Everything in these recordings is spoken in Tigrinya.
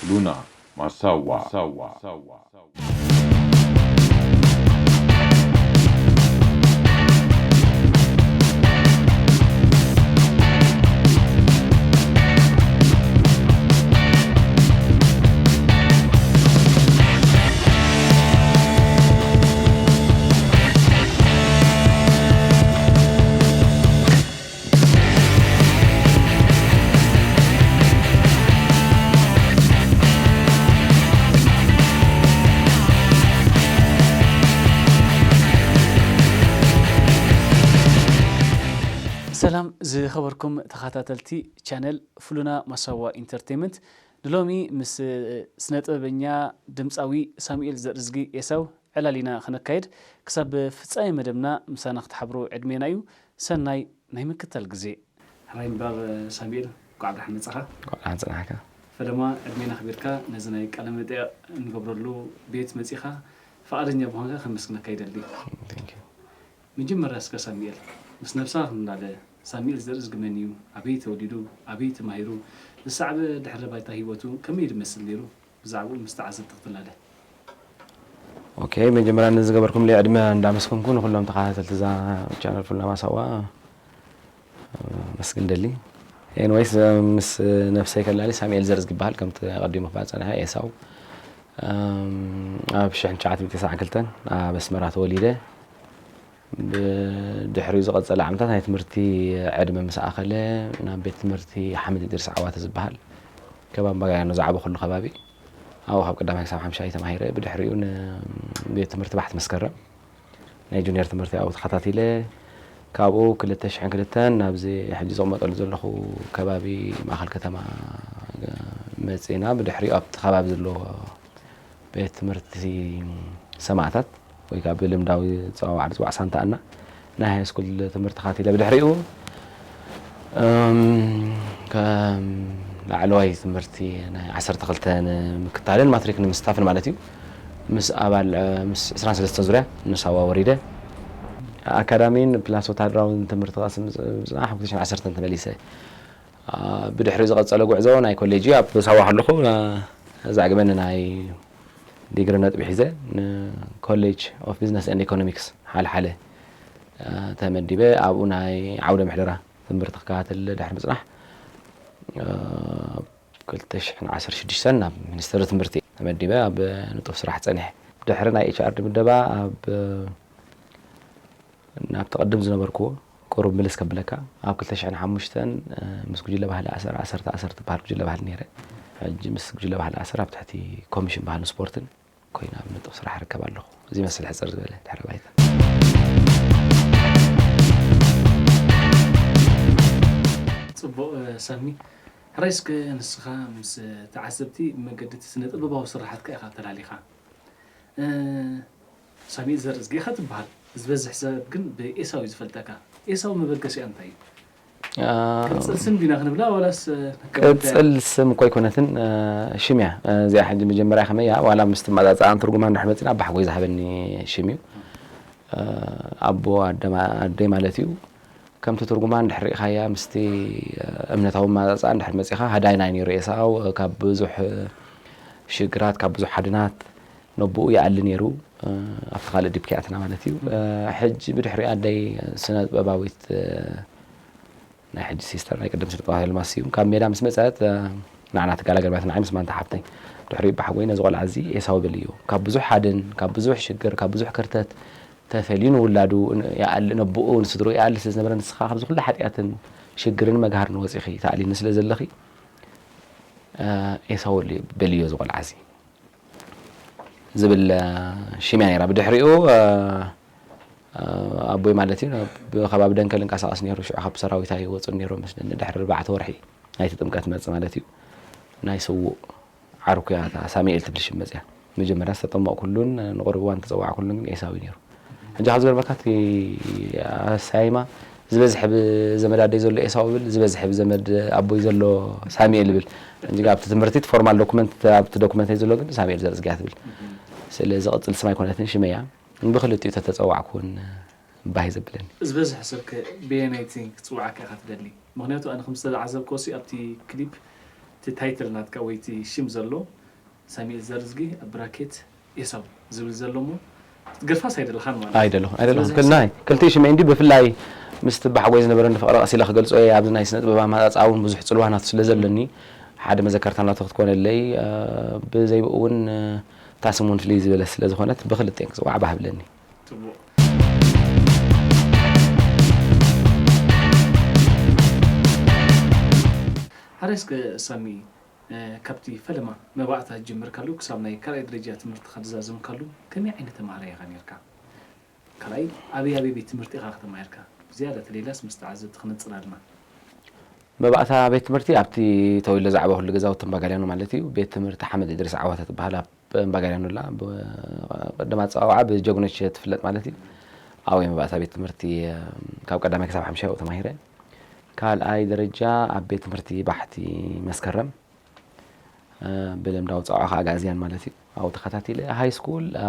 ሉና ማሳዋ። ሰላም ዝኸበርኩም ተኸታተልቲ ቻነል ፍሉና ማሳዋ ኢንተርቴንመንት፣ ንሎሚ ምስ ስነ ጥበበኛ ድምፃዊ ሳሙኤል ዘርእዝጊ ኤሳው ዕላል ኢና ክነካይድ። ክሳብ ፍጻሜ መደብና ምሳና ክትሓብሩ ዕድሜና እዩ። ሰናይ ናይ ምክትታል ግዜ። ሕራይ እምበር ሳሙኤል፣ እንኳዕ ብደሓን መጻኻ። እንኳዕ ደሓን ጸናሕካ። ፈለማ ዕድሜና ኣኽቢርካ ነዚ ናይ ቃለ መጠይቕ እንገብረሉ ቤት መጺኻ ፍቓደኛ ብምዃንካ ከመስግነካ ይደሊ። Thank you። መጀመርያ እስከ ሳሙኤል ምስ ነብስኻ ክንላለ፣ ሳሙኤል ዘርእዝጊ መን እዩ? ኣበይ ተወሊዱ? ኣበይ ተማሂሩ? ዝሰዕበ ድሕረ ባይታ ህይወቱ ከመይ ድመስል ነይሩ? ብዛዕባኡ ምስ ተዓዘብቲ ክትላለ። ኦኬ፣ መጀመርያ ነዚ ዝገበርኩምለይ ዕድመ እንዳመስገንኩ ንኩሎም ተኸታተልቲ እዛ ቻነል ፍሉና ማሳዋ መስግን ደሊ። ኤንወይስ፣ ምስ ነብሰይ ከላሊ ሳሙኤል ዘርእዝጊ ይበሃል፣ ከምቲ ኣቐዲሙ ክበሃል ጸንሐ ኤሳው። ኣብ ሽሕን ትሽዓተ ሚእትን ተስዓን ክልተን ኣብ ኣስመራ ተወሊደ። ብድሕሪኡ ዝቐጸለ ዓመታት ናይ ትምህርቲ ዕድመ ምስ ኣኸለ ናብ ቤት ትምህርቲ ሓምድ እድሪስ ዓዋተ ዝበሃል ከባቢ መጋያኖ ዝዓበኹሉ ከባቢ ኣብኡ ካብ ቀዳማይ ክሳብ ሓምሻይ ተማሂረ። ብድሕሪኡ ንቤት ትምህርቲ ባሕቲ መስከረም ናይ ጁኒየር ትምህርቲ ኣብኡ ተኸታቲለ። ካብኡ ክልተ ሽሕን ክልተን ናብዚ ሕጂ ዝቕመጠሉ ዘለኹ ከባቢ ማእኸል ከተማ መፂና። ብድሕሪኡ ኣብቲ ከባቢ ዘለዎ ቤት ትምህርቲ ሰማእታት ወይ ከዓ ብልምዳዊ ኣፀዋውዓ ዝፅዋዕ ሳንታ ኣና ናይ ሃይስኩል ትምህርቲ ተኸታቲለ። ብድሕሪኡ ከም ላዕለዋይ ትምህርቲ ናይ ዓሰርተ ክልተ ንምክታልን ማትሪክ ንምስታፍን ማለት እዩ ምስ ኣባል ምስ ዕስራን ሰለስተን ዙርያ ንሳዋ ወሪደ። ኣካዳሚን ፕላስ ወታደራውን ትምህርቲ ክቐስም ዝፅናሕ ኣብ ክልተ ሽሕን ዓሰርተን ተመሊሰ። ብድሕሪኡ ዝቐፀለ ጉዕዞ ናይ ኮሌጅ ኣብ ሳዋ ከለኹ ዛዕግበኒ ናይ ዲግሪ ነጥቢ ሒዘ ንኮሌጅ ኦፍ ቢዝነስ ኤንድ ኢኮኖሚክስ ሓልሓለ ተመዲበ። ኣብኡ ናይ ዓውደ ምሕደራ ትምህርቲ ክከታተል ድሕሪ ምፅናሕ ክልተ ሽሕን ዓሰርተ ሽዱሽተን ናብ ሚኒስትሪ ትምህርቲ ተመዲበ ኣብ ንጡፍ ስራሕ ፀኒሐ። ድሕሪ ናይ ኤች ኣር ዲ ምደባ ኣብ ናብቲ ቅድም ዝነበርክዎ ቁሩብ ምልስ ከብለካ ኣብ ክልተ ሽሕን ሓሙሽተን ምስ ጉጅለ ባህሊ ኣሰር ኣሰርተ ኣሰር ትበሃል ጉጅለ ባህሊ ነይረ። ሕጂ ምስ ጉጅለ ባህሊ ኣሰር ኣብ ትሕቲ ኮሚሽን ባህልን ስፖርትን ኮይነ ኣብ ንጡፍ ስራሕ እርከብ ኣለኹ። እዚ ይመስል ሕፅር ዝበለ ድሕረ ባይታ። ፅቡቕ ሳሚ፣ ሕራይ እስከ ንስኻ ምስ ተዓዘብቲ ብመገዲ እቲ ስነ ጥበባዊ ስርሓትካ ኢኻ ተላሊኻ። ሳሚኤል ዘርእዝጊ ኢኻ ትበሃል። ዝበዝሕ ሰብ ግን ብኤሳው እዩ ዝፈልጠካ። ኤሳው መበገሲኣ እንታይ እዩ? ቅጽል ስም ዲና ክንብላ ዋላስ ቅጽል ስም እኮ ኣይኮነትን፣ ሽም እያ እዚኣ። ሕጂ መጀመርያ ከመይ እያ ዋላ ምስቲ መጻጽኣን ትርጉማን እንድሕር መጺና ኣባሓጎይ ዝሃበኒ ሽም እዩ። ኣቦ ኣደይ ማለት እዩ። ከምቲ ትርጉማ እንድሕር ርኢኻያ ምስቲ እምነታዊ ኣመጻጽኣ እንድሕር መጺኻ ሃዳይና እዩ ነይሩ ኤሳው። ካብ ብዙሕ ሽግራት ካብ ብዙሕ ሓድናት ነብኡ ይኣሊ ነይሩ። ኣብቲ ካልእ ዲፕ ክኣትና ማለት እዩ። ሕጂ ብድሕሪ ኣደይ ስነ ጥበባዊት ናይ ሕጂ ሲስተር ናይ ቅድም ስነ ጥበባዊ ሃይለማስ ስዩም ካብ ሜዳ ምስ መጸት ንዓና ትጋላገል ማለት ንዓይ ምስ ማንታ ሓብተይ ድሕሪ ባሕጎይ ነዚ ቆልዓ እዚ ኤሳው በልዮ ካብ ብዙሕ ሓድን ካብ ብዙሕ ሽግር ካብ ብዙሕ ክርተት ተፈልዩ ንውላዱ ይኣሊ ነብኡ ንስድሩ ይኣሊ ስለ ዝነበረ ንስኻ ካብዚ ኩሉ ሓጢኣትን ሽግርን መግሃርን ወፂኺ ተኣሊኒ ስለ ዘለኺ ኤሳው በልዮ እዚ ቆልዓ እዚ ዝብል ሽም እያ ነይራ። ብድሕሪኡ ኣቦይ ማለት እዩ ብከባቢ ደንከል እንቀሳቐስ ነይሩ። ሽዑ ካብ ሰራዊት ኣይወፁን ነይሩ መስለኒ። ድሕሪ ኣርባዕተ ወርሒ ናይቲ ጥምቀት መፅ ማለት እዩ ናይ ስዉእ ዓርኩ እያ እታ ሳሙኤል ትብል ሽም መፅያ። መጀመርያ ዝተጠመቕኩሉን ንቕሩብ እዋን ዝተፀዋዕኩሉን ግን ኤሳው እዩ ነይሩ። ሕጂ ካብ ዝገርመካ እቲ ኣሰያይማ ዝበዝሕ ብዘመድ ኣደይ ዘሎ ኤሳው ብል ዝበዝሕ ብዘመድ ኣቦይ ዘሎ ሳሙኤል ብል። ሕጂ ኣብቲ ትምህርቲ ፎርማል ዶኩመንት ኣብቲ ዶኩመንተይ ዘሎ ግን ሳሙኤል ዘርእዝጊ እያ ትብል። ስለዚ ቅፅል ስም ኣይኮነትን ሽመይ እያ። ብክልቲኡ ተተፀዋዕኩ እውን ባህ ዘብለኒ። ዝበዝሕ ሰብከ በየነይቲ ክትፅውዓካ ኢኻ ትደሊ? ምክንያቱ ኣነ ከም ዝተዓዘብኮ ሲ ኣብቲ ክሊፕ እቲ ታይትል ናትካ ወይ እቲ ሽም ዘሎ ሳሚኤል ዘርዝጊ ኣብ ብራኬት ኤሳው ዝብል ዘሎ እሞ ክትገርፋስ ኣይደለኻን ማለት እዩ። ኣይደለኹ ኣይደለኹ ዝበዝሕ ክል ሰብ- ናይ ክልቲኡ ሽመይ እንዲ ብፍላይ ምስ ትባሓጎይ ዝነበረኒ ፍቕሪ ቀሲለ ክገልጾ እየ። ኣብዚ ናይ ስነ ጥበብ ኣመጻጽኣ እውን ብዙሕ ጽልዋ ናቱ ስለ ዘለኒ ሓደ መዘከርታ ናቱ ክትኮነለይ እ፣ ብዘይ ብኡ እውን እ፣ እታ ስም እውን ፍልይ ዝበለ ስለ ዝኾነት ብክልቲኤን ክጽዋዕ ባህ ብለኒ። ፅቡቕ። ሓደ እስከ ሳሚ እ፣ ካብቲ ፈለማ መባእታ ጀምርካሉ ክሳብ ናይ ካልኣይ ደረጃ ትምህርትኻ ዝዛዘምካሉ ከመይ ዓይነት ተማሃራይ ኢኻ ነርካ? ካልኣይ ኣበይ ኣበይ ቤት ትምህርቲ ኢኻ ከተማሂርካ? ዝያዳ ተሌላስ ምስ ተዓዘብቲ ክነጽር ኣለና። መባእታ ቤት ትምህርቲ ኣብቲ ተወልደ ዝዓበኹሉ ገዛውቲ እምባጋልያኖ ማለት እዩ። ቤት ትምህርቲ ሓመድ እድሪስ ዓዋተ ትበሃል ኣብ እምባጋልያኖ ኣላ። ብ- ቀደም ኣጸዋውዓ ብጀግኖች ትፍለጥ ማለት እዩ። ኣብኡ መባእታ ቤት ትምህርቲ እ፣ ካብ ቀዳማይ ክሳብ ሓምሻይ ኣብኡ ተማሂረ። ካልኣይ ደረጃ ኣብ ቤት ትምህርቲ ባሕቲ መስከረም እ፣ ብልምዳዊ ጸውዓ ከዓ ኣጋእዝያን ማለት እዩ። ኣብኡ ተኸታቲለ። ሃይ ስኩል እ፣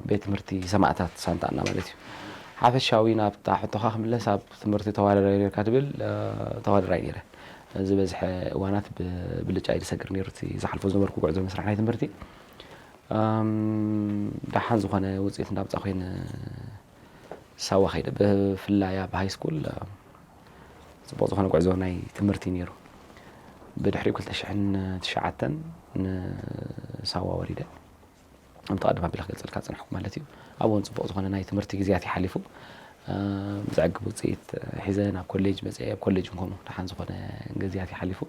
ቤት ትምህርቲ ሰማእታት ሳንታ ኣና ማለት እዩ። ሓፈሻዊ ናብታ ሕቶኻ ክምለስ ኣብ ትምህርቲ ተዋዳዳሪ ነርካ ትብል እ፣ ተዋዳዳሪ ነይረ። ዝበዝሐ እዋናት ብብልጫ እዩ ዝሰግር ነይሩ እቲ ዝሓልፎ ዝነበርኩ ጉዕዞ መስራሕ ናይ ትምህርቲ። እም፣ ደሓን ዝኾነ ውፅኢት እንዳምፃ ኮይነ ሳዋ ከይደ። ብፍላይ ኣብ ሃይ ስኩል እ፣ ፅቡቕ ዝኾነ ጉዕዞ ናይ ትምህርቲ ነይሩ። ብድሕሪኡ ክልተ ሽሕን ትሽዓተን ንሳዋ ወሪደ። ከምቲ ቀደም ኣቢለ ክገልፀልካ ዝፀናሕኩ ማለት እዩ። ኣብኡ እውን ፅቡቕ ዝኾነ ናይ ትምህርቲ ግዜያት ይሓሊፉ። እ፣ ብዘዕግብ ውፅኢት ሒዘ ናብ ኮሌጅ መፅአ። ኣብ ኮሌጅ እውን ከምኡ ደሓን ዝኾነ ግዜያት ይሓሊፉ።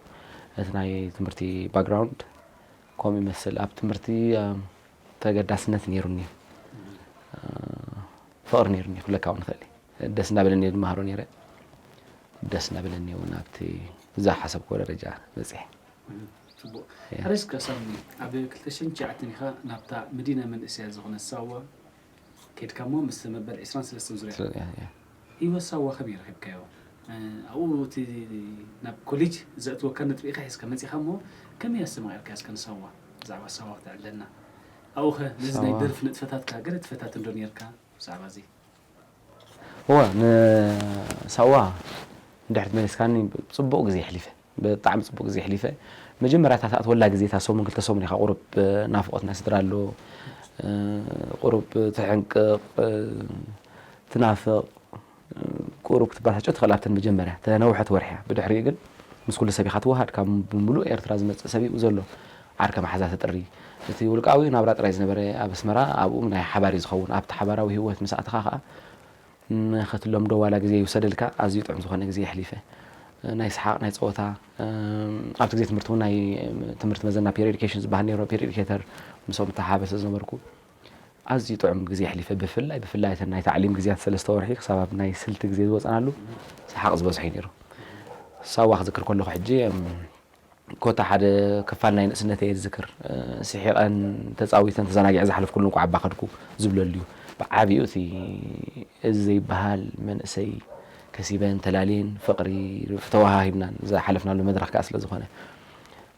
እቲ ናይ ትምህርቲ ባክግራውንድ ከምኡ ይመስል። ኣብ ትምህርቲ እ፣ ተገዳስነት ነይሩኒ። እ፣ ፍቕሪ ነይሩኒ ክብለካ እውን ይኽእል እየ። ደስ እናበለኒ እየ ዝመሃሮ ነይረ። ደስ እናበለኒ እውን ኣብቲ ዝሓሰብክዎ ደረጃ በፂሐ። ፅቡቕ። ሕረስ ከሳሚ ኣብ ክልተ ሽሕን ትሽዓተን ኢኻ ናብታ መዲና መንእሰያት ዝኾነት ሳዋ ከድካ እሞ ምስ መበል ዕስራን ሰለስተን ዙርያ ስለ- ያ- ያ። ህይወት ሳዋ ከመይ ረኺብካዮ? እ፣ ኣብኡ እቲ ናብ ኮሌጅ ዘእትወካ ነጥቢ ኢኻ ሒዝካ መፂኻ እሞ ከመይ ኣስተማቒርካ እስከ ንሳዋ ብዛዕባ ሳዋ ክተዕለና? ኣብኡ ኸ ነዚ ናይ ሳዋ- ደርፊ ንጥፈታትካ ገለ ትፈታተን ዶ ነርካ ብዛዕባ እዚ? እወ ንሳዋ እንድሕር ትመለስካኒ ጽቡቕ ግዜ ኣሕሊፈ። ብጣዕሚ ጽቡቕ ግዜ ኣሕሊፈ። መጀመርያ እታ ትኣትወላ ግዜ እታ ሰሙን ክልተ ሰሙን ኢኻ ቁሩብ ናፍቖት ናይ ስድራ ኣሎ። እ፣ ቁሩብ ትሕንቅቕ፣ እ፣ ትናፍቕ፣ እ፣ ቁሩብ ክትባሳጨ ትኽእል ኣብተን መጀመርያ ተነውሐት ወርሕያ። ብድሕሪኡ ግን ምስ ኩሉ ሰብ ኢኻ ትወሃድ። ካብ ብምሉእ ኤርትራ ዝመጽእ ሰብ እዩ ዘሎ። ዓርከ መሓዛ ተጥሪ። እቲ ውልቃዊ ናብራ ጥራይ ዝነበረ ኣብ ኣስመራ ኣብኡ ናይ ሓባር እዩ ዝኸውን። ኣብቲ ሓባራዊ ህይወት ምስ ኣተኻ ኸኣ ንኽትለምዶ ዋላ ግዜ ይውሰደልካ፣ ኣዝዩ ጥዑም ዝኾነ ግዜ የሕሊፈ። ናይ ሰሓቕ፣ ናይ ጸወታ፣ እም፣ ኣብቲ ግዜ ትምህርቲ እውን ናይ፣ እም፣ ትምህርቲ መዘና ፔር ኤዱኬሽን ዝበሃል ነይሩ፣ ፔር ኤዱኬተር ምስኦም እተሓባበረ ስለ ዝነበርኩ ኣዝዩ ጥዑም ግዜ የሕሊፈ። ብፍላይ፣ ብፍላይ እተን ናይ ታዕሊም ግዜያት ሰለስተ ወርሒ ክሳብ ኣብ ናይ ስልቲ ግዜ ዝወጸናሉ ሰሓቕ ዝበዝሖ እዩ ነይሩ። ሳዋ ክዝክር ከለኹ ሕጂ፣ እም፣ ኮታ ሓደ ክፋል ናይ ንእስነተይ እየ ዝዝክር። እ፣ ስሒቐን ተጻዊተን ተዘናጊዐ ዝሓለፍኩሉ እንቋዕ ኣባ ከድኩ ዝብለሉ እዩ። ብዓቢኡ እቲ እዚ ዘይበሃል መንእሰይ ከሲበን ተላልየን ፍቕሪ ተወሃሂብናን ዝሓለፍናሉ መድረኽ ከኣ ስለ ዝኾነ።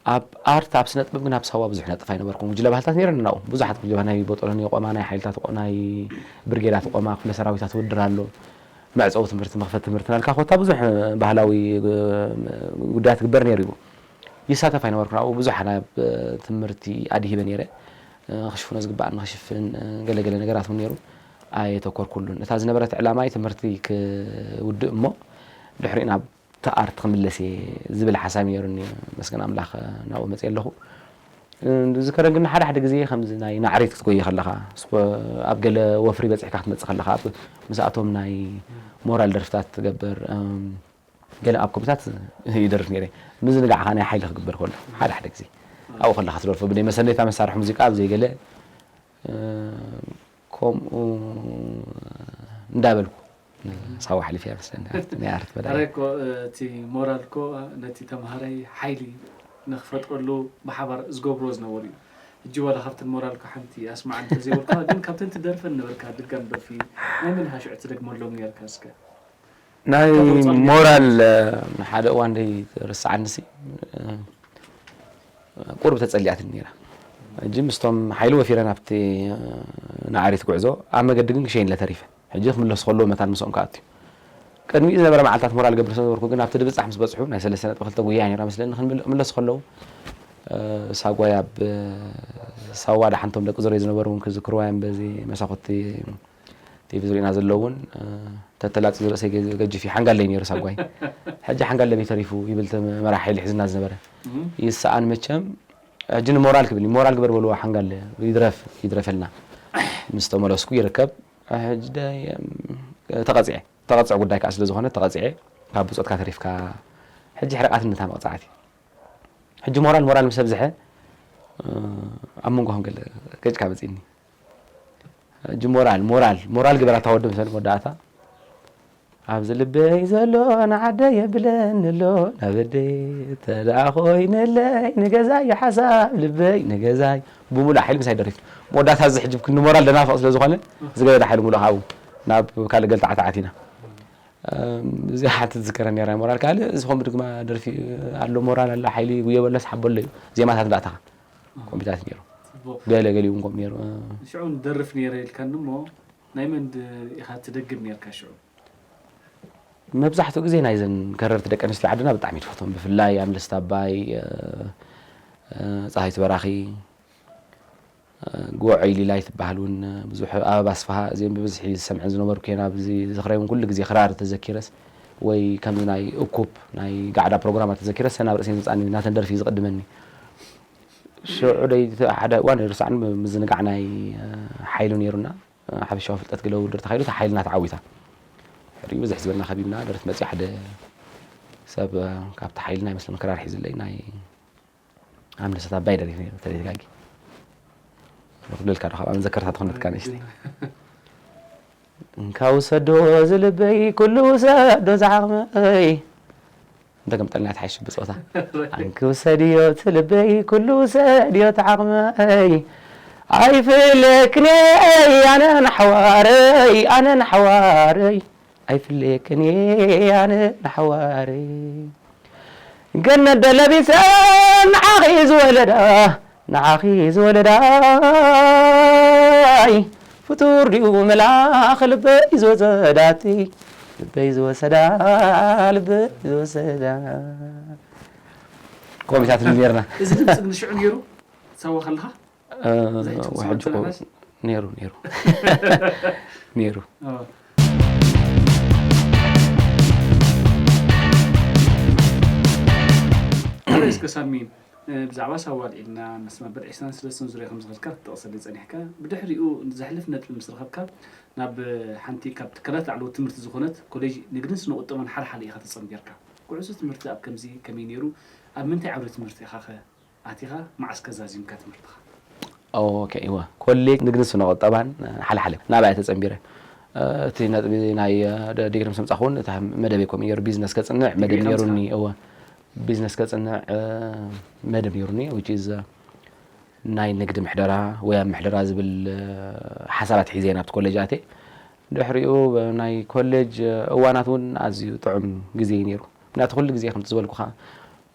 ኣብ ኣርት፣ ኣብ ስነ ጥበብ ግን ኣብ ሳዋ ብዙሕ ነጥፍ ኣይነበርኩን። ጉጅለ ባህልታት ነይረን ናብኡ። ብዙሓት ጉጅለ ባህል፣ ናይ ቦጦሎኒ ቆማ፣ ናይ ሓይልታት ቆ-፣ ናይ ብርጌዳት ቆማ፣ ክፍለ ሰራዊታት ውድድር ኣሎ። መዕጸዊ ትምህርቲ፣ መኽፈት ትምህርቲ ናልካ ኮታ ብዙሕ ባህላዊ እ፣ ጉዳያት ግበር ነይሩ እዩ። ይሳተፍ ኣይነበርኩን። ኣብኡ ብዙሕ ናብ እ፣ ትምህርቲ ኣድሂበ ነይረ። እ፣ ክሽፍኖ ዝግባኣኒ ክሽፍን፣ እ፣ ገለ ገለ ነገራት እውን ነይሩ። ኣየተኮርኩሉን። እታ ዝነበረት ዕላማይ ትምህርቲ ክውድእ እሞ ድሕሪኡ ናብ እቲ ኣርት ክምለስ እየ ዝብል ሓሳብ ነይሩኒ። መስገን ኣምላኽ ናብኡ መፅእ ኣለኹ። እ፣ ዝከረን ግን ሓደ ሓደ ግዜ ከምዚ ናይ ናዕሬት ክትጎይ ከለኻ፣ ስፖ-፣ ኣብ ገለ ወፍሪ በፂሕካ ክትመፅእ ከለኻ፣ ኣብ፣ ምስኣቶም ናይ ሞራል ደርፍታት ትገብር፣ እም፣ ገለ ኣብ ኮምፒታት ይደርፍ ነይረ። ምዝንጋዕኻ ናይ ሓይሊ ክግበር ከሎ፣ ሓደ ሓደ ግዜ ኣብኡ ከለኻ ትደርፎ፣ ብናይ መሰነይታ መሳርሒ ሙዚቃ ኣብ ዘይገለ፣ እ፣ ከምኡ እንዳበልኩ ሳዋ ሓሊፈያ መስለኒ። ኣርት፣ ናይ ኣርት በላይ። ኣረ እኮ፣ እ፣ እቲ ሞራል እኮ ነቲ ተምሃራይ ሓይሊ ንክፈጥረሉ ብሓባር ዝገብርዎ ዝነበሩ እዩ። ሕጂ ዋላ ካብተን ሞራል እኮ ሓንቲ ኣስማዓኒ እንተዘይበልኩኻ፣ ግን ካብተን ትደርፈን ነበርካ፣ ድጋም ደርፊ ናይ መን ኢኻ ሽዑ ትደግመሎም ነርካ እስከ? ናይ ካብ ወጻኢ ሞራል፣ እ፣ ንሓደ እዋን ደይ ርስዓንሲ፣ እ፣ ቁሩብ ተጸሊኣትኒ ነይራ። ሕጂ ምስቶም ሓይሊ ወፊረ ናብቲ፣ እ፣ ናዕሪት ጉዕዞ ኣብ መገዲ ግን ክሸይንለ ተሪፈ። ሕጂ ክምለሱ ከለዉ መታን ምስኦም ክኣቱ እዩ። ቅድሚኡ ዝነበረ መዓልታት ሞራል ገብር ስለ ነበርኩ ግን ኣብቲ ድብጻሕ ምስ በጽሑ ናይ ሰለስተ ነጥቢ ክልተ ጉያ ነይራ መስለኒ ክንብል ክምለሱ ከለዉ፣ እ፣ ሳጓይ ኣብ፣ እ፣ ሳዋ ደሓንቶም ደቂ ዙረይ ዝነበሩ እውን ክዝክርዋ እዮም በዚ መሳኹቲ ቲቪ ዝርእዩና ዘለዉ እውን፣ እ፣ ተተላጺ ርእሰይ ገ-፣ ገጅፍ እዩ። ሓንጋለይ ነይሩ ሳጓይ። ሕጂ ሓንጋለ በይ ተሪፉ ይብል እቲ መራሒ ሓይሊ ሒዝና ዝነበረ። እም። ይስኣን መቸም፣ ሕጂ ንሞራል ክብል እዩ። ሞራል ግበር በልዎ ሓንጋለ፣ ይድረፍ፣ ይድረፈልና። ምስ ተመለስኩ ይርከብ። ሕጂ ደ-፣ እም፣ ተቐጺዐ። ተቐጽዖ ጉዳይ ከኣ ስለ ዝኾነ ተቐጺዐ። ካብ ብጾትካ ተሪፍካ፣ ሕጂ ሕርቃትኒ እታ መቕጻዕቲ። ሕጂ ሞራል፣ ሞራል ምስ ኣብዝሐ፣ እ፣ ኣብ መንጎኹም ገለ ገጭካ መጺእኒ። ሕጂ ሞራል፣ ሞራል፣ ሞራል ግበር ኣታ ወዲ፣ ምስ በለ መወዳእታ፣ ኣብዚ ልበይ ዘሎ ንዓደይ የብለኒ ኣሎ ናበደይ፣ እንተ ደኣ ኮይነለይ ንገዛይ ሓሳብ ልበይ ንገዛይ፣ ብምሉእ ሓይሊ ምሳይ ደሪፍ። መወዳእታ እዚ ሕጂ ክንዲ ሞራል ደናፍቕ ስለ ዝኾነ፣ ዝገደደ ሓይሊ ምሉእ ካብኡ ናብ ካልእ ገለ ተዓታዓት ኢና። እም፣ እዚኣ ሓንቲ ትዝከረኒ ነይራ ሞራል። ካልእ ዝኾን ብድግማ ደርፊ ኣሎ፣ ሞራል ኣሎ፣ ሓይሊ ጉየ በሎ፣ ስሓብ በሎ እዩ። ዜማታት እንዳእተኻ ኮምፒታት ነይሩ። ጽቡቕ። ገለ ገሊኡ እውን ከምኡ ነይሩ። እ። ሽዑ ንደርፍ ነይረ ኢልካኒ እሞ፣ ናይ መን ድ-፣ ኢኻ ትደግም ነይርካ ሽዑ? መብዛሕትኡ ግዜ ናይዘን ከረርቲ ደቂ ኣንስትዮ ዓድና ብጣዕሚ ትፈትዎም። ብፍላይ ኣምለስት ኣባይ፣ እ፣ እ፣ ጸሃይቱ በራኺ፣ እ፣ ጎዖ ኢሊላይ ትበሃል እውን፣ ብዙሕ ኣበባ ኣስፍሃ፣ እዚኦም ብብዝሒ ዝሰምዐን ዝነበርኩ እየን። ኣብዚ ዝኽረይ እውን ኩሉ ግዜ ክራር ተዘኪረስ ወይ ከምዚ ናይ እኩብ ናይ ጋዕዳ ፕሮግራማት ተዘኪረስ ሰናብ ርእሰይ ዝመጽኣኒ ናተን ደርፊ እዩ ዝቕድመኒ። ሽዑ ደይ ሓደ እዋን ኣይርስዓን፣ ምዝንጋዕ ናይ፣ እ፣ ሓይሊ ነይሩና። ሓፈሻዊ ፍልጠት ገለ ውድድር ተኻይዱ፣ እታ ሓይልና ተዓዊታ። ሕሪኡ ብዙሕ ህዝብና ከቢብና፣ ደረት መጺኡ ሓደ ሰብ፣ እ፣ ካብቲ ሓይልና ይመስለኒ ክራር ሒዙለይ፣ ናይ ኣምለሰት ኣባይ ደሪፍ ነይሩ፣ ተደጋጊ። ክብለልካ ዶ፣ ካብኣ መዘከርታ ትኾነትካ ንእሽተይ። እንካ ውሰዶ ዝልበይ፣ ኩሉ ውሰዶ ዝዓቕመይ። እንደገምጠልና ትሓይሽ ብጾታ። ኣንኪ ውሰድዮ ትልበይ፣ ኩሉ ውሰድዮ ተዓቕመይ። ኣይፍለክን ኣነ ንሓዋረይ፣ ኣነ ንሓዋረይ። ኣይፍለክን ኣነ ንሓዋረይ። ገነት ደለቢሰ ንዓኺ ዝወለዳ፣ ንዓኺ ዝወለዳይ። ፍጡር ድዩ መልኣኽ ልበይ ዝወሰዳቲ፣ ልበይ ዝወሰዳ፣ ልበይ ዝወሰዳ። ኮሚታት ንብል ነርና። እዚ ድምፂ ንሽዑ ነይሩ? ሳዋ ከለኻ? እ፣ እዚ ሕጂ ውሕጅ ዝሰማዕ ቆ-፣ ዘለናስ? ነይሩ፣ ነይሩ። ነይሩ። እ። እስከ ሳሚ፣ እ፣ ብዛዕባ ሳዋ ኣልዒልና፣ መስመር ብር ዒስራን ሰለስተን ዙርያ ከም ዝኸድካ ክትጠቕሰለይ ጸኒሕካ። ብድሕሪኡ ዘሕልፍ ነጥቢ ምስ ረኸብካ፣ ናብ ሓንቲ ካብ ትካላት ላዕለዎት ትምህርቲ ዝኾነት ኮሌጅ ንግድን ስነ ቁጠባን ሓልሓለ ኢኻ ተጸንቢርካ። ጉዕዞ ትምህርቲ ኣብ ከምዚ ከመይ ነይሩ? ኣብ ምንታይ ዓውደ ትምህርቲ ኢኻ ኸ ኣቲኻ? መዓስ ከ ዛዚምካ ትምህርትኻ? ኦኬ፣ እወ። ኮሌጅ ንግድን ስነ ቁጠባን፣ እ፣ ሓልሓለ ናብኣ እየ ተጸንቢረ። እ፣ እቲ ነጥቢ ናይ፣ እ፣ ደ-፣ ዲግሪ ምስ ኣምጻእኩ እውን እታ መደበይ ከምኡ ነይሩ፣ ቢዝነስ ከጽንዕ መደብ ዲግሪ ነይሩኒ። ከምጽእ? እወ። ቢዝነስ ከጽንዕ፣ እ፣ መደብ ነይሩኒ፣ which is፣ እ፣ ናይ ንግዲ ምሕደራ ወይ ኣብ ምሕደራ ዝብል፣ እ፣ ሓሳባት ሒዘ እየ ናብቲ ኮሌጅ ኣትየ። ድሕሪኡ ናይ ኮሌጅ እዋናት እውን ኣዝዩ ጥዑም ግዜ እዩ ነይሩ። ምክንያቱ ኩሉ ግዜ ከምቲ ዝበልኩኻ፣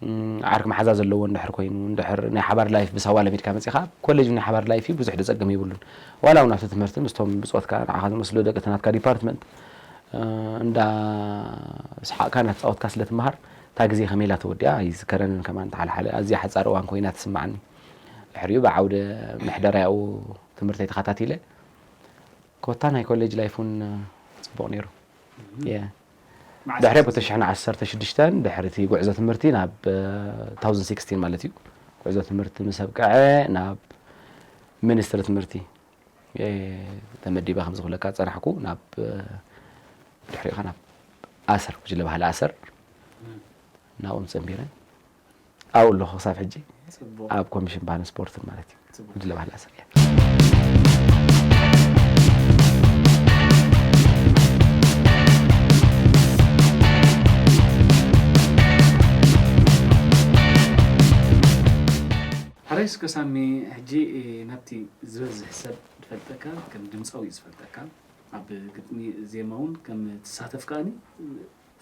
እም፣ ዓርኪ መሓዛ ዘለዎ እንድሕር ኮይኑ፣ እንድሕር ናይ ሓባር ላይፍ ብሳዋ ለሚድካ መጺኻ፣ ኮሌጅ እውን ናይ ሓባር ላይፍ እዩ፣ ብዙሕ ደጸገም የብሉን። ዋላ እውን ኣብቲ ትምህርቲ ምስቶም ብጾትካ ንዓኻ ዝመስሉ ደቂ እቲ ናትካ ዲፓርትመንት፣ እ፣ እንዳ ስሓቕካ እናተጻወትካ ስለ ትመሃር፣ እታ ግዜ ከመይ ኢላ ተወዲኣ ኣይዝከረንን ከማን፣ ተሓልሓለ ኣዝያ ሓጻር እዋን ኮይና ትስምዓኒ። ድሕሪኡ ብዓውደ ምሕደራ ያኡ ትምህርተይ ተኸታቲለ፣ ኮታ ናይ ኮሌጅ ላይፍ እውን ጽቡቕ ነይሩ። እም። የ። መዓስ ድሕሪ መዓስ? ብ ክልተ ሽሕን ዓሰርተ ሽዱሽተን ድሕሪ እቲ ጉዕዞ ትምህርቲ ናብ፣ እ፣ two thousand sixteen ማለት እዩ። ጉዕዞ ትምህርቲ ምስ ኣብቅዐ ናብ ሚኒስትሪ ትምህርቲ፣ የ፣ ተመዲበ ከም ዝኽለካ ጸናሕኩ። ናብ፣ እ፣ ድሕሪኡ ኸኣ ናብ ኣሰር፣ ጉጅለ ባህሊ ኣሰር እም። ናብኦም ጸንቢረ። ኣብኡ ኣለኹ ክሳብ ሕጂ። ጽቡቕ። ኣብ ኮሚሽን ባህልን ስፖርትን ማለት እዩ። ጽቡቕ። ጉጅለ ባህሊ ኣሰር እየ። ሕራይ እስከ ሳሚ፣ ሕጂ፣ እ፣ ናብቲ ዝበዝሕ ሰብ ዝፈልጠካ ከም ድምጻዊ እዩ ዝፈልጠካ። ኣብ ግጥሚ ዜማ እውን ከም ትሳተፍ ከኣኒ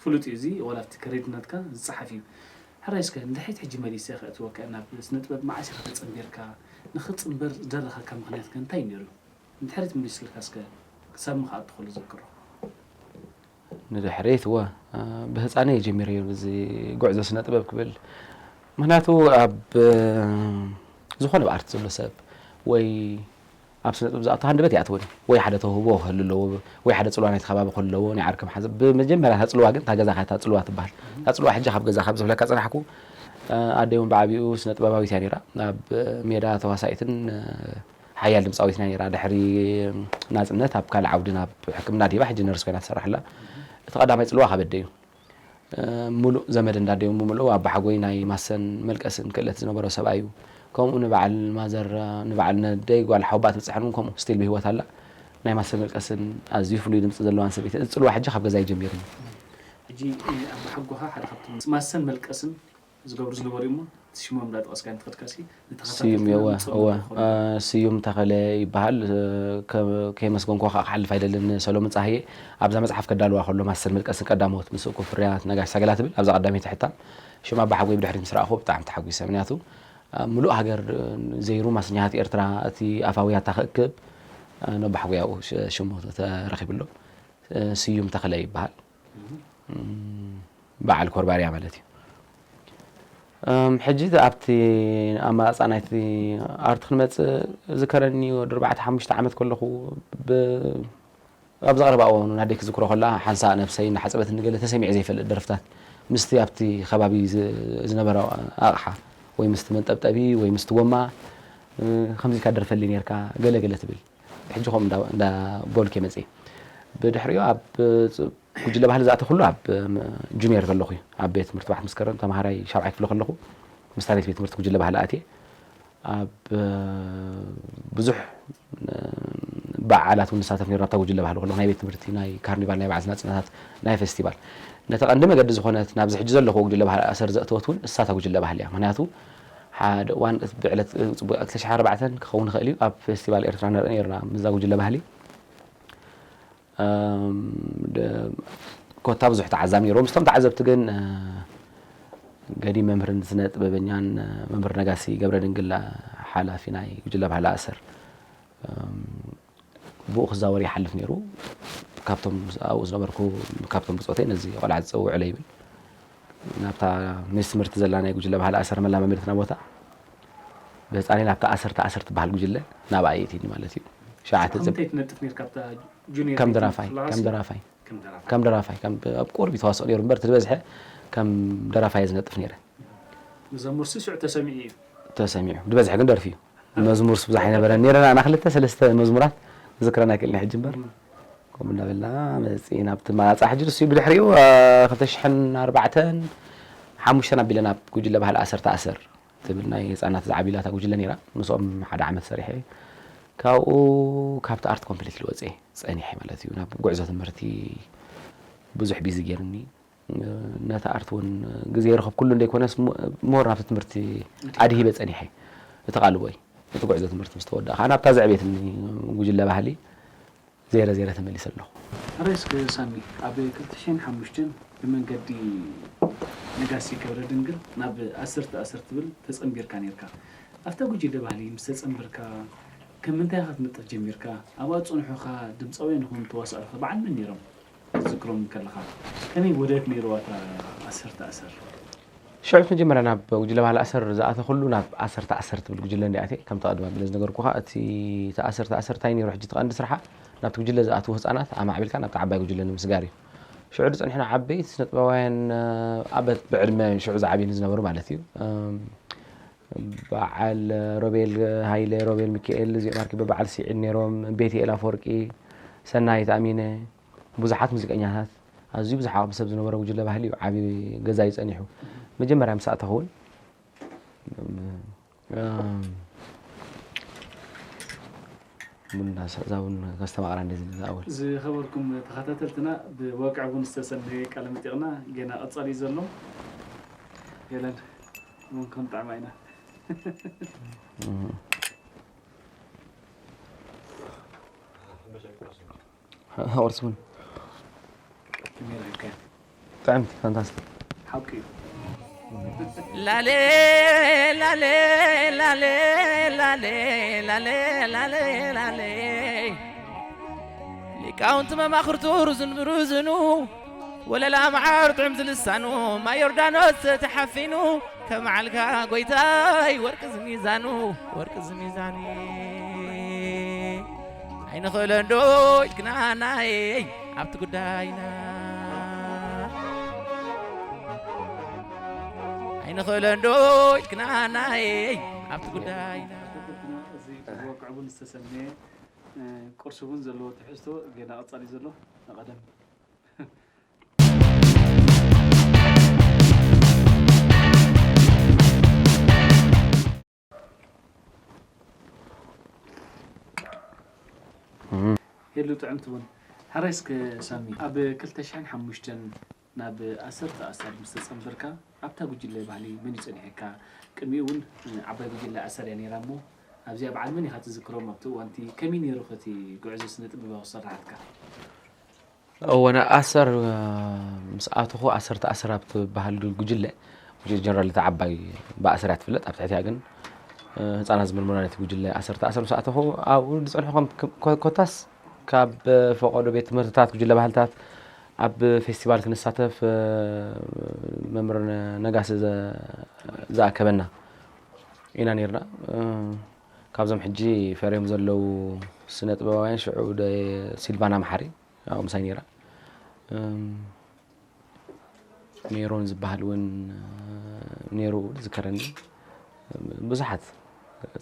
ፍሉጥ እዩ። እዚ ዋላ ኣብቲ ከሬድ ናትካ ዝጸሓፍ እዩ። ሕራይ እስከ ንድሕሪት ሕጂ መሊሰ ከእትወካ ናብ ስነ ጥበብ መዓስ ኢኻ ተጸንቢርካ? ንኽትጽንበር ዝደረኸካ ምኽንያት ከ እንታይ እዩ ነይሩ? ንድሕሪት ምሊስልካ እስከ ክሳብ ምኽኣት ትኽእሉ ዘክሮ? ንድሕሪት እወ፣ ብህፃነይ ጀሚረዮ እዚ ጉዕዞ ስነ ጥበብ ክብል። ምክንያቱ ኣብ ዝኾነ ብኣርት ዘሎ ሰብ ወይ ኣብ ስነ ጥበብ ዝኣቱ ሃንደበት ይኣትወኒ። ወይ ሓደ ተውህቦ ክህሉ ኣለዎ፣ ወይ ሓደ ፅልዋ ናይቲ ከባቢ ክህሉ ኣለዎ። ናይ ዓርኪ መሓዘ ብመጀመርያ እታ ፅልዋ ግን እታ ገዛኻ እታ ፅልዋ ትበሃል። እታ ፅልዋ ሕጂ ካብ ገዛ ካብ ዝብለካ ፅናሕኩ ኣደይ እውን ብዓቢኡ ስነ ጥበባዊት እያ ነይራ። ኣብ ሜዳ ተዋሳኢትን ሓያል ድምፃዊት ናይ ራ ድሕሪ ናፅነት ኣብ ካልእ ዓውዲ ናብ ሕክምና ዲባ ሕጂ ነርስ ኮይና ትሰርሕ ኣላ። እቲ ቀዳማይ ፅልዋ ካብ ኣደ እዩ። ሙሉእ ዘመድ እንዳደዮም ብምሉእ ኣባሓጎይ ናይ ማሰን መልቀስን ክእለት ዝነበሮ ሰብኣይ እዩ። ከምኡ ንበዓል ማዘር ንበዓል ነደይ ጓል ሓውባ ትብፅሐን እውን ከምኡ ስቲል ብህይወት ኣላ። ናይ ማሰን መልቀስን ኣዝዩ ፍሉይ ድምፂ ዘለዋን ሰበይቲ። እዚ ፅልዋ ሕጂ ካብ ገዛይ ጀሚሩ እዩ። ሕጂ ኣባሓጎኻ ሓደ ካብቶም ማሰን መልቀስን ዝገብሩ ዝነበሩ እሞ ሽሞም እንዳጠቐስካ ንትኸድካሲ ስዩም የወ እወ ስዩም ተኸለ ይበሃል። ከየመስገንኮ ከዓ ክሓልፍ ኣይደልን። ሰሎምን ፃህየ ኣብዛ መፅሓፍ ከዳልዋ ከሎ ማሰን መልቀስን ቀዳሞት ምስ እኩብ ፍርያት ነጋሽ ሳገላ ትብል ኣብዛ ቀዳመይቲ ሕታም ሽም ኣባሓጎይ ብድሕሪት ምስ ረኣኹ ብጣዕሚ ተሓጒሰ። ምክንያቱ ኣብ ምሉእ ሃገር ዘይሩ ማስኛታት ኤርትራ እቲ ኣፋውያታ ክእክብ ነባሕጎይ ኣብኡ ሽሙ ተረኺቡ ኣሎ። ስዩም ተኸለ ይበሃል። በዓል ኮርባርያ ማለት እዩ። ሕጂ ኣብቲ ኣመፃፅኣ ናይቲ ኣርት ክንመፅእ ዝከረኒ ወዲ ኣርባዕተ ሓሙሽተ ዓመት ከለኹ ኣብዚ ቀረባ እዋን እውን ኣደይ ክዝክሮ ከላ ሓንሳእ ነብሰይ እናሓፀበት ንገለ ተሰሚዐ ዘይፈልጥ ደርፍታት ምስቲ ኣብቲ ከባቢ ዝነበረ ኣቕሓ ወይ ምስቲ መንጠብጠቢ ወይ ምስቲ ጎማ ከምዚ ኢልካ ደርፈሊ ነርካ ገለ ገለ ትብል። ሕጂ ከምኡ እንዳበልኩ እየ መፅየ። ብድሕሪኡ ኣብ ጉጅለ ባህሊ ዝኣተኹሉ ኣብ ጁኒየር ከለኹ እዩ። ኣብ ቤት ትምህርቲ ባሕቲ መስከረም ተምሃራይ ሻብዓይ ክፍሊ ከለኹ ምስታ ቤት ቤት ትምህርቲ ጉጅለ ባህሊ ኣትየ። ኣብ ብዙሕ በዓላት እውን ንሳተፍ ነርና ኣብታ ጉጅለ ባህሊ ከለኹ ናይ ቤት ትምህርቲ ናይ ካርኒቫል ናይ በዓል ናፅነታት ናይ ፌስቲቫል ነቲ ቀንዲ መገዲ ዝኾነት ናብዚ ሕጂ ዘለኹ ጉጅለ ባህሊ ኣሰር ዘእተወት እውን እሳታ ጉጅለ ባህሊ እያ። ምክንያቱ ሓደ እዋን ብዕለት ፅቡቅ ክልተ ሽሕን ኣርባዕተን ክኸውን ይኽእል እዩ ኣብ ፌስቲቫል ኤርትራ ንርኢ ነርና ምዛ ጉጅለ ባህሊ ኮታ ብዙሕ ተዓዛቢ ነይርዎ። ምስቶም ተዓዘብቲ ግን ገዲ መምህርን ስነ ጥበበኛን መምህር ነጋሲ ገብረ ድንግል ሓላፊ ናይ ጉጅለ ባህሊ ኣሰር ብኡ ክዛወር ይሓልፍ ነይሩ። ካብቶም ኣብኡ ዝነበርኩ ካብቶም ብፆተይ ነዚ ቆልዓ ዝፀውዕለ ይብል ናብታ ምስ ትምህርቲ ዘላ ናይ ጉጅለ ባህሊ ኣሰር መላማመድትና ቦታ ብህፃነይ ናብታ ኣሰር ተኣሰር ትበሃል ጉጅለ ናብኣ የእትኒ ማለት እዩ። ሸዓተ ጽብ ትነጥፍ ነርካ ኣብታ ጁኒየር ከም ደራፋይ ከም ደራፋይ ከም ደራፋይ ከም ኣብ ቁርብ ተዋስኦ ነይሩ እምበር ትበዝሐ ከም ደራፋይ ዝነጥፍ ነይረ። መዘሙርሲ ሽዑ ተሰሚዑ እዩ ተሰሚዑ ዝበዝሐ ግን ደርፊ እዩ። መዝሙርስ ብዙሕ ኣይነበረን ነይረና ኣና ክልተ ሰለስተ መዝሙራት ዝክረና ክእልኒ ሕጂ እምበር ከምኡ እናበልና መፂእና ኣብቲ መራፃ ሕጂ ንሱ ብድሕሪኡ ክልተ ሽሕን ኣርባዕተን ሓሙሽተን ኣቢለ ናብ ጉጅለ ባህሊ ኣሰር ተኣሰር ትብል ናይ ህፃናት ዝዓብዩላ እታ ጉጅለ ነይራ። ምስኦም ሓደ ዓመት ሰሪሐ ካብኡ ካብቲ ኣርት ኮምፕሊትሊ ወፅየ ፀኒሐ ማለት እዩ። ናብ ጉዕዞ ትምህርቲ ብዙሕ ቢዚ ገይርኒ ነቲ ኣርት እውን ግዜ ይረኸብ ኩሉ እንደይኮነስ ሞር ናብቲ ትምህርቲ ኣድሂበ ፀኒሐ። እቲ ቃልቦይ እቲ ጉዕዞ ትምህርቲ ምስ ተወደኣ ከዓ ናብታ ዘዕቤትኒ ጉጅለ ባህሊ ዘይረ ዘይረ ተመሊሰ ኣለኹ። ሕራይ እስከ ሳሚ፣ ኣብ ክልተ ሽሕን ሓሙሽተን ብመንገዲ ነጋሲ ገብረድንግል ናብ ኣስርተ ኣስር ትብል ተጸንቢርካ ኔርካ። ኣብታ ጉጅለ ባህሊ ምስ ተጸንበርካ ከም ምንታይ ኢኻ ክትነጥፍ ጀሚርካ? ኣብኣ ዝጸንሑኻ ድምጻውያን ይኹኑ ተዋሳእትኸ በዓል መን ኔሮም? ክትዝክሮም እንከለኻ ከመይ ውህደት ኔርዋ እታ ኣስርተ ኣስር? ሽዑ እቲ መጀመርያ ናብ ጉጅለ ባህሊ ኣሰር ዝኣተኹሉ ናብ ኣሰርተ ኣሰር ትብል ጉጅለ እንድያ ኣትየ። ከምቲ ቀደም ኣቢለ ዝነገርኩኻ፣ እቲ እቲ ኣሰርተ ኣሰር እንታይ ነይሩ? ሕጂ እቲ ቀንዲ ስርሓ ናብቲ ጉጅለ ዝኣትዉ ህፃናት ኣማዕቢልካ ናብቲ ዓባይ ጉጅለ ንምስጋር እዩ። ሽዑ ዝፀንሕና ዓበይቲ ስነጥበባውያን ኣበት ብዕድመ ሽዑ ዝዓብዩኒ ዝነበሩ ማለት እዩ። በዓል ሮቤል ሃይለ፣ ሮቤል ሚካኤል፣ እዚኦም ኣርኪበ በዓል ስዒድ ነይሮም፣ ቤትኤል ኣፈወርቂ፣ ሰናይት ኣሚነ፣ ብዙሓት ሙዚቀኛታት ኣዝዩ ብዙሕ ዓቕሚ ሰብ ዝነበሮ ጉጅለ ባህሊ እዩ ዓቢ ገዛ እዩ ጸኒሑ። መጀመርያ ምስ ኣተኹ እውን ቡና ሰእዛ እውን ከስተማቕራ እንደዚ ዝኣወል ዝኸበርኩም ተኸታተልትና ብወግዒ እውን ዝተሰነየ ቃለ መጠይቕና ጌና ቀጻሊ እዩ ዘሎ። ሄለን እውን ክንጥዕማ ኢና። ቁርሲ እውን ጥዕምቲ ፋንታስቲክ ሓቂ እዩ። ላሌ ላሌ ላሌ ላሌ ላሌ ላሌ ላሌ ላሌ ሊቃውንቲ መማኽርቱ ርዝን ብርዝኑ፣ ወለላ መዓር ጥዑም ዝልሳኑ፣ ማይ ዮርዳኖስ ተተሓፊኑ፣ ከመዓልካ ጎይታይ ወርቂ ዝሚዛኑ፣ ወርቂ ዝሚዛኑ። ኣይንኽእለንዶ ኢልክና ናይ ኣብቲ ጉዳይና፣ ኣይንኽእለንዶ ኢልክና ናይ ኣብቲ ጉዳይና። እዚ ክወቅዕ እውን ዝተሰነየ፣ እ፣ ቅርሲ እውን ዘለዎ ትሕዝቶ ገና ቀጻሊ ዘሎ ንቐደም። ሄሉ ጥዕምቲ እውን። ሕራይ እስከ ሳሚ፣ ኣብ ክልተ ሽሕን ሓሙሽተን ናብ ኣሰርተ ኣሳር ምስ ተጸንበርካ፣ ኣብታ ጉጅለ ባህሊ መን እዩ ጸኒሐካ? ቅድሚኡ እውን፣ እ፣ ዓባይ ጉጅለ ኣሳር እያ ነይራ እሞ፣ ኣብዚኣ በዓል መን ኢኻ ትዝክሮም? ኣብቲ እዋንቲ ከመይ ነይሩ እቲ ጉዕዞ ስነ ጥበባዊ ስራሓትካ? እወ፣ ናብ ኣሰር፣ እ፣ ምስ ኣተኹ፣ ኣሰርተ ኣሰር ኣብ ትበሃል ጉጅለ፣ ጉጅለ ጀነራል እታ ዓባይ ብኣሰር እያ ትፍለጥ። ኣብ ትሕቲኣ ግን፣ እ፣ ህጻናት ዝምልምላ ነቲ ጉጅለ ኣሰርተ ኣሰር ምስ ኣተኹ፣ ኣብኡ ዝጸንሑ ከም፣ ከም፣ ኮ-፣ ኮታስ ካብ ፈቐዶ ቤት ትምህርትታት፣ ጉጅለ ባህልታት፣ ኣብ ፌስቲቫል ክንሳተፍ፣ እ፣ መምህር ነ-፣ ነጋሲ ዘ-፣ ዝኣከበና ኢና ነይርና። እ፣ ካብዞም ሕጂ ፈርዮም ዘለዉ ስነ ጥበባውያን ሽዑ ደ-፣ ሲልቫና መሓሪ ኣብኡ ምሳይ ነይራ። እም፣ ሜሮን ዝበሃል እውን፣ እ፣ ነይሩ ዝከረኒ። ብዙሓት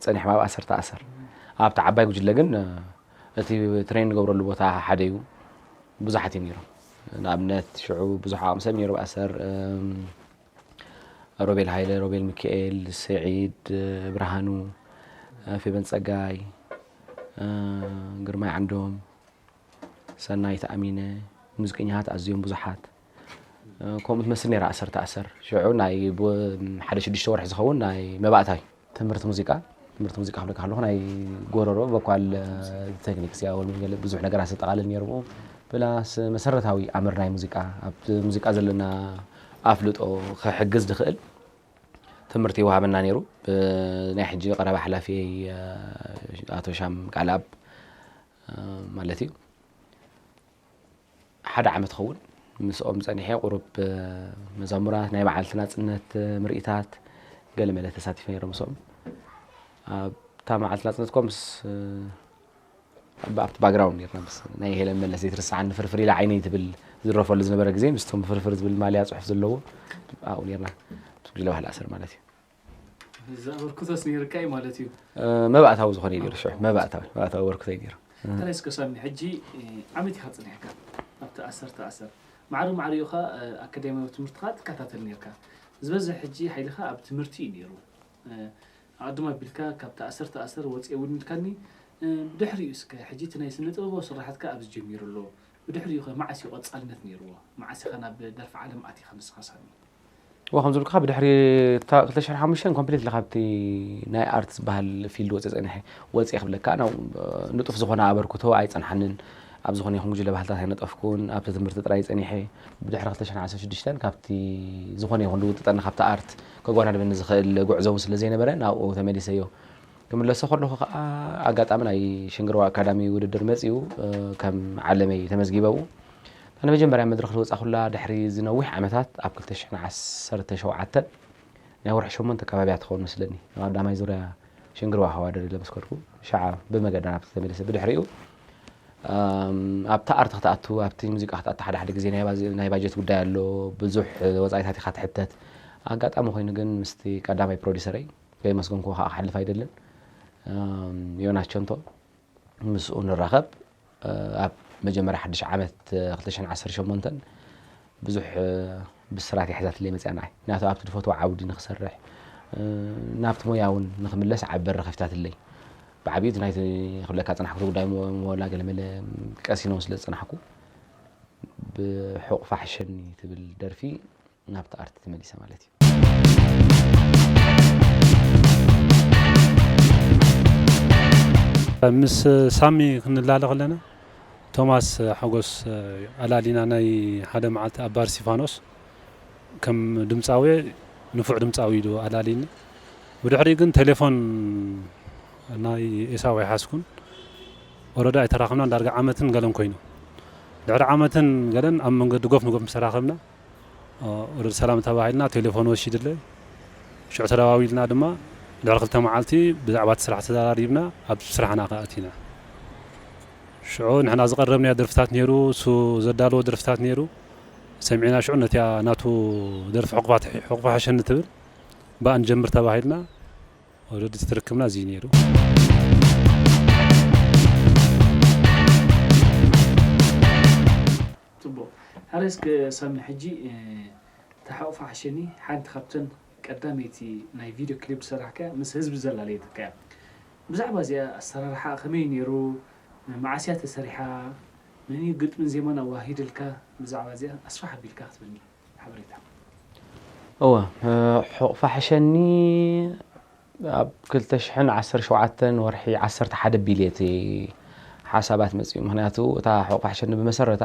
ጸኒሖም ኣብ ኣሰርተ ኣሰር። ኣብቲ ዓባይ ጉጅለ ግን፣ እ፣ እቲ ትሬን ንገብረሉ ቦታ ሓደ እዩ። ብዙሓት እዮም ነይሮም። ንኣብነት ሽዑ ብዙሕ ዓቕሚ ሰብ ነይሩ ኣብ ኣሰር፣ እም፣ ሮቤል ሃይለ፣ ሮቤል ሚካኤል፣ ስዒድ፣ እ፣ ብርሃኑ፣ እ፣ ፌበን ጸጋይ፣ እ፣ ግርማይ ዓንዶም፣ ሰናይት ኣሚነ፣ ሙዚቀኛታት ኣዝዮም ብዙሓት። እ፣ ከምኡ ትመስል ነይራ ኣሰርተ ኣሰር። ሽዑ ናይ ብ-፣ ሓደ ሽዱሽተ ወርሒ ዝኸውን ናይ መባእታዊ ትምህርቲ ሙዚቃ፣ ትምህርቲ ሙዚቃ ክብለካ ከለኹ ናይ ጎረሮ፣ ቮካል፣ እ፣ ቴክኒክስ፣ ያው ገለ ብዙሕ ነገራት ዘጠቓልል ነይሩ። ፕላስ መሰረታዊ ኣምር ናይ ሙዚቃ፣ ኣብ ሙዚቃ ዘለና ኣፍልጦ ክሕግዝ ዝኽእል ትምህርቲ ይወሃበና ነይሩ። ብ-፣ ናይ ሕጂ ቀረባ ሓላፊየይ፣ እ፣ ኣቶ ሻም ቃልኣብ፣ እ፣ ማለት እዩ። ሓደ ዓመት ኸውን ምስኦም ጸኒሐ፣ ቁሩብ፣ እ፣ መዛሙራት፣ ናይ መዓልቲ ናጽነት፣ እ፣ ምርኢታት፣ ገለመለ ተሳቲፈ ነይረ ምስኦም። ኣብታ መዓልቲ ናጽነት ኮ ምስ፣ እ፣ ኣብ-፣ ኣብቲ ባክግራውንድ ነይርና፣ ምስ ናይ ሄለን መለስ ዘይትርስዓኒ ፍርፍር ኢላ ዓይነይ ትብል ዝድረፈሉ ዝነበረ ግዜ፣ ምስቶም ፍርፍር ዝብል ማልያ ጽሑፍ ዘለዎ ኣብኡ ነይርና። ምስ ጉጅለ ባህሊ ኣሰር ማለት እዩ። እዚ ኣበርክቶስ ነይርካ እዩ ማለት እዩ። እ፣ መባእታዊ ዝኾነ እዩ ነይሩ፣ ሽዑ መባእታዊ፣ መባእታዊ ኣበርክቶ እዩ ነይሩ። እ። እንታይ እስከ ሳሚ፣ ሕጂ፣ እ፣ ዓመት ኢኻ ጸኒሕካ ኣብቲ ኣሰርተ ኣሰር። ማዕረ ማዕሪኡ ኸኣ፣ እ፣ ኣካዳሚያዊ ትምህርትኻ ትከታተል ነይርካ። ዝበዝሕ ሕጂ ሓይልኻ ኣብ ትምህርቲ እዩ ነይሩ። እ፣ ኣቐድም ኣቢልካ ካብቲ ኣሰርተ ኣሰር ወጽኤ እውን ኢልካኒ። እ፣ ብድሕሪኡ እስከ ሕጂ እቲ ናይ ስነ ጥበባዊ ስራሓትካ ኣብዚ ጀሚሩ ኣሎ። ብድሕሪኡ ኸ መዓስ እዩ ቀጻልነት ነይርዎ? መዓስ ኢኻ ናብ ደርፊ ዓለም ኣቲኻ ንስኻ ሳሚ? እወ፣ ከም ዝብልካ ብድሕሪ እታ ክልተ ሽሕን ሓሙሽተን ኮምፕሊትሊ ካብቲ ናይ ኣርት ዝበሃል ፊልድ ወጽየ ጸኒሐ። ወጽየ ክብለካ፣ ናብ ንጡፍ ዝኾነ ኣበርክቶ ኣይጸንሓንን። ኣብ ዝኾነ ይኹን ጉጅለ ባህልታት ኣይነጠፍኩን። ኣብቲ ትምህርቲ ጥራይ ጸኒሐ። ብድሕሪ ክልተ ሽሕን ዓሰርተ ሽዱሽተን ካብቲ ዝኾነ ይኹን ልውጥጠኒ ካብቲ ኣርት ከጓናድበኒ ዝኽእል ጉዕዞ እውን ስለ ዘይነበረ ናብኡ ተመሊሰዮ። ክምለሶ ከለኹ ከኣ ኣጋጣሚ ናይ ሽንግርዋ ኣካዳሚ ውድድር መጺኡ፣ እ፣ ከም ዓለመይ ተመዝጊበ ኣብኡ። እታ ንመጀመርያ መድረኽ ዝወጻኹላ ድሕሪ ዝነዊሕ ዓመታት ኣብ ክልተ ሽሕን ዓሰርተ ሸውዓተን ናይ ወርሒ ሸሞንተ ከባቢ እያ ትኸውን መስለኒ። ኣብ ቀዳማይ ዙርያ ሽንግርዋ ክወዳደር ኢለ ምስ ከድኩ፣ ሸዓ ብመገዳ ናብቲ ተመሊሰ። ብድሕሪኡ፣ እም፣ ኣብታ ኣርት ክትኣቱ፣ ኣብቲ ሙዚቃ ክትኣቱ ሓደ ሓደ ግዜ ናይ ባዝ-፣ ናይ ባጀት ጉዳይ ኣሎ፣ ብዙሕ ወጻኢታት ኢኻ ትሕተት። ኣጋጣሚ ኮይኑ ግን ምስቲ ቀዳማይ ፕሮዲሰረይ ከየመስገንኩዎ ከዓ ክሓልፍ ኣይደልን። እም፣ ዮናስ ቸንቶ ምስኡ ንራኸብ። እ፣ ኣብ መጀመርያ ሓድሽ ዓመት፣ እ፣ ክልተ ሽሕን ዓሰርተ ሸሞንተን ብዙሕ፣ እ፣ ብስራት እያ ሒዛትለይ መፅያ ንዓይ። ምክንያቱ ኣብቲ ዝፈትዎ ዓውዲ ንክሰርሕ፣ እ፣ ናብቲ ሞያ እውን ንክምለስ ዓቢ በሪ ከፊታትለይ። ብዓብዩ እቲ ናይቲ ክብለካ ዝፀናሕኩ እቲ ጉዳይ ሞ-፣ ሞላ ገለመለ ቀሲኖም ስለ ዝፀናሕኩ፣ ብሕቑፋ ሕሸኒ ትብል ደርፊ ናብቲ ኣርት ተመሊሰ ማለት እዩ። ምስ ሳሚ ክንላለ ከለና፣ ቶማስ ሓጎስ ኣላሊና ናይ ሓደ መዓልቲ ኣብ ባር ስቲፋኖስ ከም ድምጻዊ፣ ንፉዕ ድምጻዊ ኢሉ ኣላሊኒ። ብድሕሪኡ ግን ቴሌፎን ናይ ኤሳው ኣይሓዝኩን። ወረዳ ኣይተራኸብናን፣ ዳርጋ ዓመትን ገለን ኮይኑ። ድሕሪ ዓመትን ገለን ኣብ መንገዲ ጎፍ ንጎፍ ምስ ተራኸብና፣ ኦረዲ ሰላም ተባሂልና፣ ቴሌፎን ወሲድለይ። ሽዑ ተደዋዊልና ድማ ድሕሪ ክልተ መዓልቲ ብዛዕባ እቲ ስራሕ ተዘራሪብና ኣብ ስራሕና ከኣ ኣቲና። ሽዑ ንሕና ዝቐረብናዮ ደርፍታት ነይሩ፣ እሱ ዘዳለዎ ደርፍታት ነይሩ። ሰሚዕና ሽዑ ነቲያ ናቱ ደርፊ ሕቑፋት-፣ ሕቑፋ ሕሸኒ ትብል ብኣ ንጀምር ተባሂልና። ኦረዲ ትርክብና እዚ ነይሩ። ጽቡቕ። ሕራይ እስከ ሳሚ፣ ሕጂ፣ እ፣ እታ ሕቑፋ ሕሸኒ ሓንቲ ካብተን ቀዳመይቲ ናይ ቪድዮ ክሊፕ ዝሰራሕካያ ምስ ህዝቢ ዘላለየትካ እያ። ብዛዕባ እዚኣ ኣሰራርሓኣ ከመይ ነይሩ? መዓስ እያ ተሰሪሓ? መን እዩ ግጥምን ዜማን ኣዋሂድልካ? ብዛዕባ እዚኣ ኣስፍሕ ኣቢልካ ክትብለኒ ሓበሬታ። እወ፣ እ፣ ሕቑፋ ሕሸኒ ኣብ ክልተ ሽሕን ዓሰርተ ሸውዓተን ወርሒ ዓሰርተ ሓደ ኣቢሉ እየ እቲ ሓሳባት መጺኡ። ምኽንያቱ እታ ሕቑፋ ሕሸኒ ብመሰረታ፣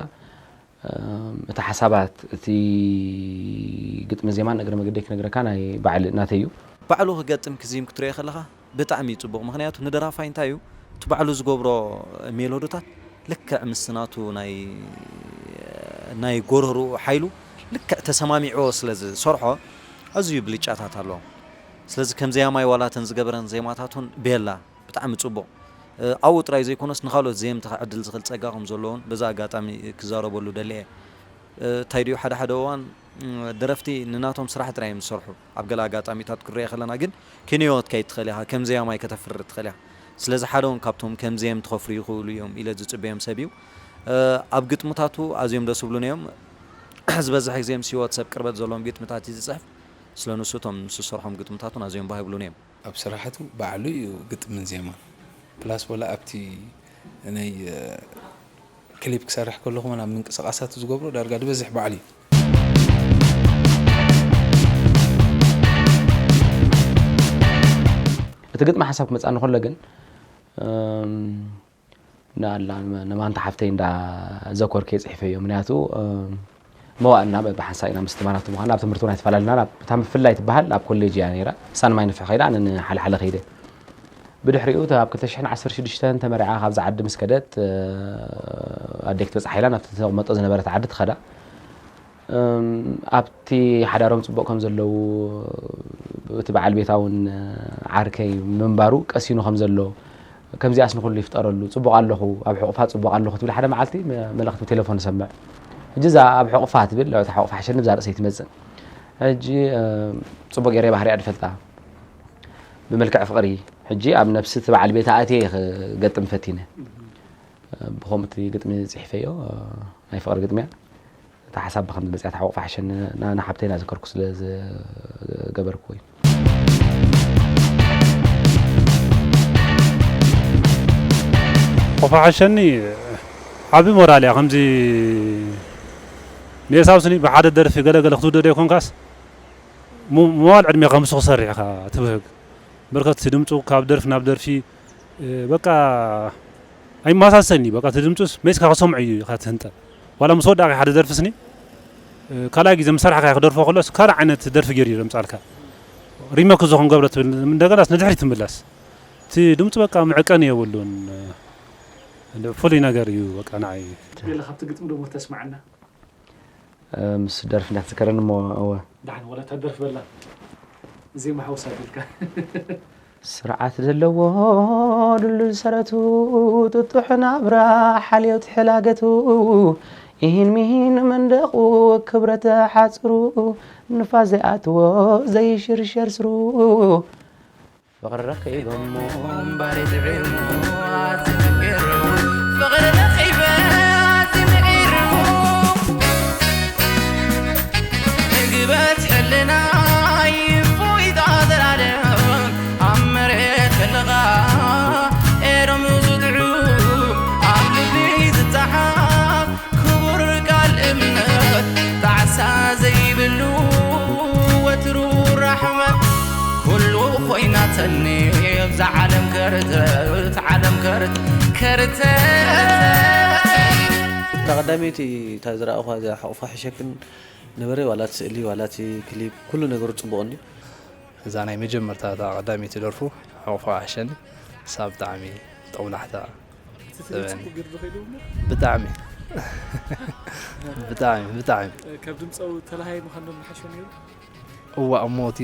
እ፣ እቲ ሓሳባት፣ እቲ ግጥሚ ዜማን እግረ መገደይ ክነግረካ ናይ ባዕል ናተይ እዩ። ባዕሉ ክገጥም ክዝይም ክትሪኦ ከለኻ ብጣዕሚ እዩ ጽቡቕ። ምኽንያቱ ንደራፋይ እንታይ እዩ እቲ ባዕሉ ዝገብሮ ሜሎድታት ልክዕ ምስ ናቱ ናይ ናይ ጎረርኡ ሓይሉ ልክዕ ተሰማሚዕዎ ስለ ዝሰርሖ ኣዝዩ ብልጫታት ኣለዎ። ስለዚ ከም ዘያማይ ዋላ እተን ዝገበረን ዜማታት እውን ቤላ ብጣዕሚ ጽቡቕ። እ፣ ኣብኡ ጥራይ ዘይኮነስ ንኻልኦት ዘየምቲ ከዕድል ዝኽእል ጸጋ ከም ዘለዎን በዚ ኣጋጣሚ ክዛረበሉ ደልየ እየ። እ፣ እንታይ ድዩ ሓደ ሓደ እዋን፣ እ፣ ደረፍቲ ንናቶም ስራሕ ጥራይ እዮም ዝሰርሑ። ኣብ ገለ ኣጋጣሚታት ክንሪኦ ከለና ግን ኪንዮት ከይትኽእል ኢኻ፣ ከም ዘያማይ ከተፍሪ ትኽእል ኢኻ። ስለዚ ሓደ እውን ካብቶም ከም ዘየምቲ ከፍርዩ ይኽእሉ እዮም ኢለ ዝጽበዮም ሰብ እዩ። እ፣ ኣብ ግጥምታቱ ኣዝዮም ደስ ዝብሉኒ እዮም። ዝበዝሕ ግዜ ምስ ህይወት ሰብ ቅርበት ዘለዎም ግጥምታት እዩ ዝጽሕፍ። ስለ ንሱ እቶም ንሱ ዝሰርሖም ግጥምታት እውን ኣዝዮም ባህ ይብሉኒ እዮም። ኣብ ስራሓቱ ባዕሉ እዩ ግጥምን ዜማን plus ወላ ኣብቲ ናይ ክሊፕ ክሰርሕ ከለኹ እውን ኣብ ምንቅስቃሳቱ ዝገብሮ ዳርጋ ዝበዝሕ ባዕሉ እዩ። እቲ ግጥሚ ሓሳብ ክመፅኣኒ ከሎ ግን እም፣ ንኣላ ንማንታ ሓፍተይ እንዳ ዘኮርኩ እየ ፅሒፈዮ። ምክንያቱ እም፣ መዋእልና በብሓንሳእ ኢና ምስትማራት ምዃን ኣብ ትምህርቲ እውን ኣይተፈላለናን። ኣብ- እታ ምፍላይ ትበሃል ኣብ ኮሌጅ እያ ነይራ። ሳንማይ ንፍሕ ከይዳ ኣነ ንሓለሓለ ከይደ። ብድሕሪኡ እታ ኣብ ክልተ ሽሕን ዓሰርተ ሽዱሽተን ተመሪዓ ካብዛ ዓዲ ምስ ከደት እ፣ ኣደይ ክትበፅሓ ኢላ ናብቲ ተቐመጦ ዝነበረት ዓዲ ትኸዳ። እም፣ ኣብቲ ሓዳሮም ፅቡቕ ከም ዘለዉ እቲ በዓል ቤታ እውን ዓርከይ ምንባሩ ቀሲኑ ከም ዘሎ ከምዚኣስ ንኹሉ ይፍጠረሉ ፅቡቕ ኣለኹ ኣብ ሕቑፋ ፅቡቕ ኣለኹ ትብል ሓደ መዓልቲ መ- መልእኽቲ ብቴሌፎን ንሰምዕ። ሕጂ እዛ ኣብ ሕቑፋ ትብል እታ ሕቑፋ ሓሸኒ ብዛ ርእሰይ ትመፅእ። ሕጂ እ፣ ፅቡቕ ገይረ ባህሪኣ ድፈልጣ ብመልክዕ ፍቕሪ ሕጂ ኣብ ነብሲ እቲ በዓል ቤታ ኣትየ እየ ክገጥም ፈቲነ። ብኸምኡ እቲ ግጥሚ ፅሒፈዮ ናይ ፍቕሪ ግጥሚ እያ። እታ ሓሳብ ብኸምዚ መፅያ ተሓወቕፋ ሓሸኒ ንሓብተይ እናዘከርኩ ስለ ዝገበርኩዎ እዩ። ቆፋ ሓሸኒ ዓቢ ሞራል እያ። ከምዚ ንኤሳውስኒ ብሓደ ደርፊ ገለገለ ክትውደዶ ይኮንካስ ሞ- መዋል ዕድሜኻ ምስኡ ክሰርሕ ኢኻ ትብህግ። በርከት ድምፁ ካብ ደርፊ ናብ ደርፊ እ፣ በቃ ኣይመሳሰልን እዩ። በቃ እቲ ድምፁስ መይስካ ክሰምዖ እዩ ኢኻ ትህንጠ። ዋላ ምስ ወዳእካ ሓደ ደርፊ ስኒ እ፣ ካልኣይ ግዜ ምስ ሰራሕካ ክደርፎ ከሎስ ካልእ ዓይነት ደርፊ ገይሩ እዩ ዘምፃልካ። ሪመክ ዝኾን ገብረ ትብል እንደገናስ ንድሕሪት ትምለስ። እቲ ድምፁ በቃ መዐቀኒ የብሉን። እ፣ ፍሉይ ነገር እዩ በቃ ንዓይ። ቤላ ካብቲ ግጥሚ ደሞ ተስማዓና። ምስ ደርፊ እንዳተዘከረኒ እሞ እወ። ደሓን ወላ እታ ደርፊ በላ ዜማ ሓውስ ኣቢልካ። ስርዓት ዘለዎ ድልዱል ሰረቱ ጥጡሕ ናብራ ሓልዮት ሕላገቱ ኢሂን ሚሂን መንደቑ ክብረት ሓፅሩ ንፋስ ዘይኣትዎ ዘይሽርሸር ስሩ ፍቕሪ ረኺበሞ እምበር ይጥዒሙ ኣዝዩ ምሒሩ ፍቕሪ ረኺበ ኣዝዩ ምሒሩ ንግበት ሕልናይ እፎይታ ዘላለም ኣብ መሬት ከለኻ ኤሮም ዝጥዑም ኣብ ልቢ ዝፀሓፍ ክቡር ቃል እምነት ጣዕሳ ዘይብሉ ወትሩ ራሕመት ኩሉ ኮይናተኒ እዛ ዓለም ከርተት ዓለም ከርት ከርተት እታ ቀዳመይቲ እታ ዝረኣኹዋ እዛ ሕቑፋ ሕሸክን ነበረ ዋላ እቲ ስእሊ ዋላ እቲ ክሊፕ ኩሉ ነገሩ ፅቡቕ እንድዩ። እዛ ናይ መጀመርታ እታ ቀዳመይቲ ደርፉ ሕቑፋ ኣሕሸኒ እሳ ብጣዕሚ ጦብላሕታ ትስእሊ ሰበን ጽቡቅ ገድሊ ከይዱ እሞ ብጣዕሚ ብጣዕሚ ብጣዕሚ ካብ ድምፃዊ ተላሃይ ምዃን ዶ ምሓሸ ነይሩ? እዋ እሞ እቲ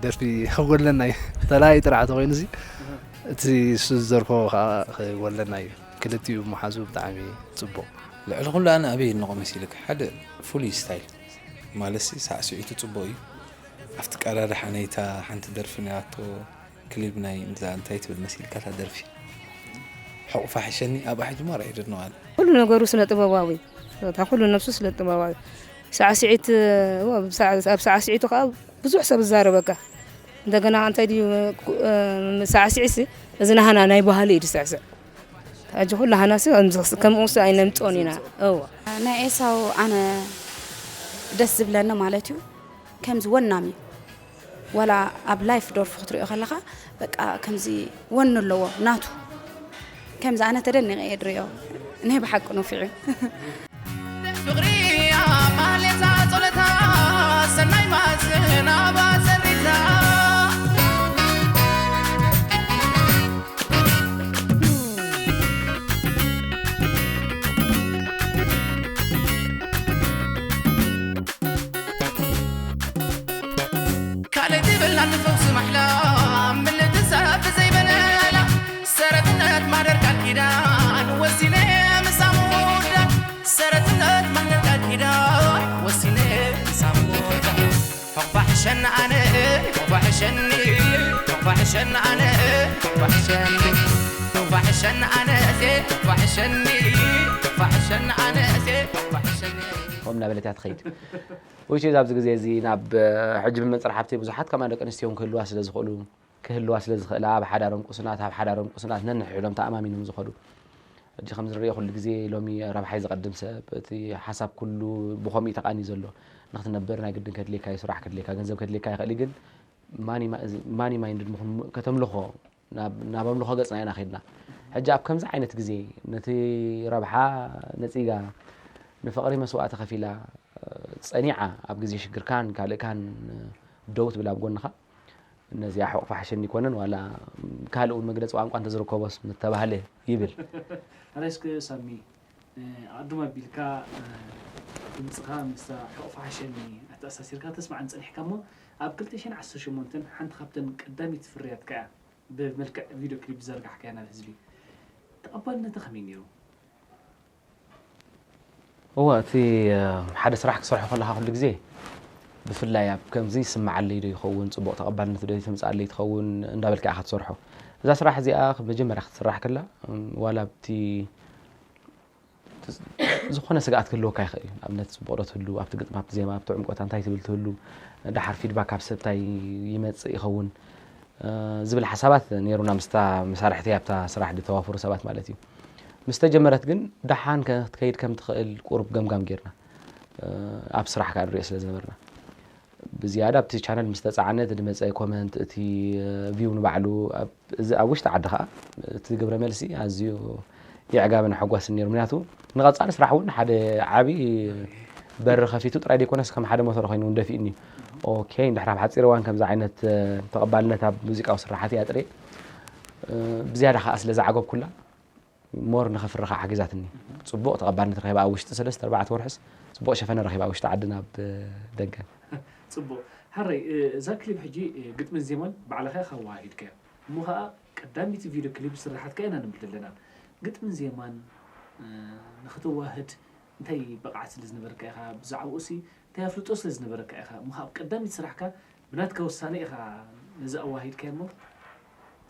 ደርፊ ክጎድለና እዩ። ተላይ ጥራሕ ተኮይኑ እዚ እቲ እሱ ዝደርፎ ከዓ ክጎድለና እዩ። ክልቲኡ መሓዙ ብጣዕሚ ፅቡቅ። ልዕሊ ኩሉ ኣነ ኣበይ የድንቖ መሲልክ ሓደ ፍሉይ ስታይል ማለት ሲ ሳዕስዒቱ ጽቡቕ እዩ። ኣብቲ ቀዳድሓ ናይታ ሓንቲ ደርፊ ናቶ ክሊብ ናይ እዛ እንታይ ትብል መሲልካ እታ ደርፊ ሕቑፋ ሕሸኒ ኣብኣ ሕጂ ማራ የደንቕ ኣነ። ኩሉ ነገሩ ስነ ጥበባዊ እታ ኩሉ ነብሱ ስነ ጥበባዊ ሳዕስዒት እዎ፣ ብሳዕ- ኣብ ሳዕስዒቱ ከዓ ብዙሕ ሰብ ዝዛረበካ እንደገና እንታይ ድዩ እ፣ ሳዕስዒሲ እዚ ናህና ናይ ባህሊ እዩ ዝስዕስዕ ሕጂ ኩሉ ሃናሲ ከምኡ ስ ኣይነምፅኦን ኢና እዎ ናይ ኤሳው ኣነ ደስ ዝብለኒ ማለት እዩ ከምዚ ወናም እዩ ዋላ ኣብ ላይፍ ደርፉ ክትሪኦ ከለኻ በቃ ከምዚ ወኒ ኣለዎ ናቱ ከምዚ ኣነ ተደኒቐ እየ ድሪኦ ናይ ብሓቂ ንፊዑ ፍቕሪ ኣብ ማህሌታ ጸሎታ ሰናይ ማዝናባ ዘሪታ ካልእ ትብልና ንፈውሲ ማሕላ ምልእቲ ሰብ ዘይበለላ ሰረትነት ማደር ቃል ኪዳን ወሲነ ምሳም ወዳ ሰረትነት ማደር ቃል ኪዳን ወሲነ ምሳም ወዳ ሕቕፋሕሸን ኣነ ሕቕፋሕሸኒ ሕቕፋሕሸን ኣነ ሕቕፋሕሸኒ ሕቕፋሕሸን ኣነ እዜ ሕቕፋሕሸኒ ሕቕፋሕሸን ኣነ እዜ ሕቕፋሕሸኒ ከምኡ እናበለት እያ ትኸይድ። Which is ኣብዚ ግዜ እዚ ናብ ሕጂ ብመንፅር ሓብተይ ብዙሓት ከማን ደቂ ኣንስትዮ እውን ክህልዋ ስለ ዝኽእሉ ክህልዋ ስለ ዝኽእላ ኣብ ሓዳሮም ቁሱናት ኣብ ሓዳሮም ቁሱናት ነንሕድሕዶም ተኣማሚኖም ዝኸዱ ሕጂ ከም ዝንሪኦ ኩሉ ግዜ ሎሚ ረብሓይ ዝቐድም ሰብ እቲ ሓሳብ ኩሉ ብኸምኡ እዩ ተቓንዩ ዘሎ ንክትነብር ናይ ግድን ከድልየካ እዩ ስራሕ ከድልየካ ገንዘብ ከድልየካ ይኽእል እዩ ግን ማኒ ማይንድድ ምኹን ከተምልኾ ናብ ኣምልኾ ገጽና ኢና ከድና። ሕጂ ኣብ ከምዚ ዓይነት ግዜ ነቲ ረብሓ ነጺጋ ንፍቕሪ መስዋእቲ ከፊላ ጸኒዓ ኣብ ግዜ ሽግርካን ካልእካን ደው ትብል ኣብ ጎንኻ ነዚኣ ሕቕፋ ሕሸኒ ይኮነን ዋላ ካልእ እውን መግለጺ ቋንቋ እንተዝርከቦስ ምተባህለ ይብል። ኣነ እስከ ሳሚ ኣቐድም ኣቢልካ ድምፅኻ ምስታ ሕቕፋ ሕሸኒ ኣተኣሳሲርካ ተስማዕን ጸኒሕካ እሞ ኣብ ክልተ ሽሕን ዓሰርተ ሸሞንተን ሓንቲ ካብተን ቀዳሚት ፍርያትካ እያ ብመልክዕ ቪድዮ ክሊፕ ዝዘርጋሕካያ ናብ ህዝቢ ተቐባልነታ ከመይ ነይሩ? እወ እቲ ሓደ ስራሕ ክሰርሖ ከለኻ ኩሉ ግዜ ብፍላይ ኣብ ከምዚ ይስምዓለይ ዶ ይኸውን ፅቡቕ ተቐባልነት ዶ ተምፅኣለይ ትኸውን እንዳበልካ ኢኻ ትሰርሖ እዛ ስራሕ እዚኣ መጀመርያ ክትስራሕ ከላ ዋላ ኣብቲ ዝኾነ ስግኣት ክህልወካ ይኽእል እዩ ንኣብነት ፅቡቕ ዶ ትህሉ ኣብቲ ግጥሚ ኣብቲ ዜማ ኣብቲ ዕምቆታ እንታይ ትብል ትህሉ ደሓር ፊድባክ ካብ ሰብ እንታይ ይመፅእ ይኸውን ዝብል ሓሳባት ነይሩና ምስታ መሳርሕተይ ኣብታ ስራሕ ዝተዋፈሩ ሰባት ማለት እዩ ምስ ተጀመረት ግን ደሓን ክትከይድ ከም ትኽእል ቁሩብ ገምጋም ጌርና ኣብ ስራሕ ከዓ ንሪኦ ስለ ዝነበርና ብዝያዳ ኣብቲ ቻነል ምስ ተፃዕነ እቲ ድመፀ ኮመንት እቲ ቪው ንባዕሉ እዚ ኣብ ውሽጢ ዓዲ ከዓ እቲ ግብረ መልሲ ኣዝዩ የዕጋብን ኣሐጓስን ነይሩ ምክንያቱ ንቐፃሊ ስራሕ እውን ሓደ ዓብዪ በሪ ከፊቱ ጥራይ ዘይኮነስ ከም ሓደ ሞተር ኮይኑ እውን ደፊእኒ ኦኬ እንድሕር ኣብ ሓፂር እዋን ከምዚ ዓይነት ተቐባልነት ኣብ ሙዚቃዊ ስራሓት እያ ጥሬ ብዝያዳ ከዓ ስለ ዝዓገብኩላ ሞር ንኸፍሪ ከዓ ሓጊዛትኒ ፅቡቕ ተቐባልነት ረኺባ ኣብ ውሽጢ ሰለስተ ኣርባዕተ ወርሕስ ፅቡቕ ሸፈነ ረኺባ ኣብ ውሽጢ ዓዲ ናብ ደገ ፅቡቕ ሓረይ እዛ ክሊፕ ሕጂ ግጥምን ዜማን ባዕልኻ ኢኻ ኣወሃሂድካዮ እሞ ከዓ ቀዳሚት ቪድዮ ክሊፕ ስራሓትካ ኢና ንብል ዘለና ግጥምን ዜማን ንክትዋህድ እንታይ ብቕዓት ስለ ዝነበረካ ኢኻ ብዛዕባኡ ሲ እንታይ ኣፍልጦ ስለ ዝነበረካ ኢኻ እሞ ከዓ ቀዳሚት ስራሕካ ብናትካ ውሳነ ኢኻ ነዚ ኣዋሂድካዮ እሞ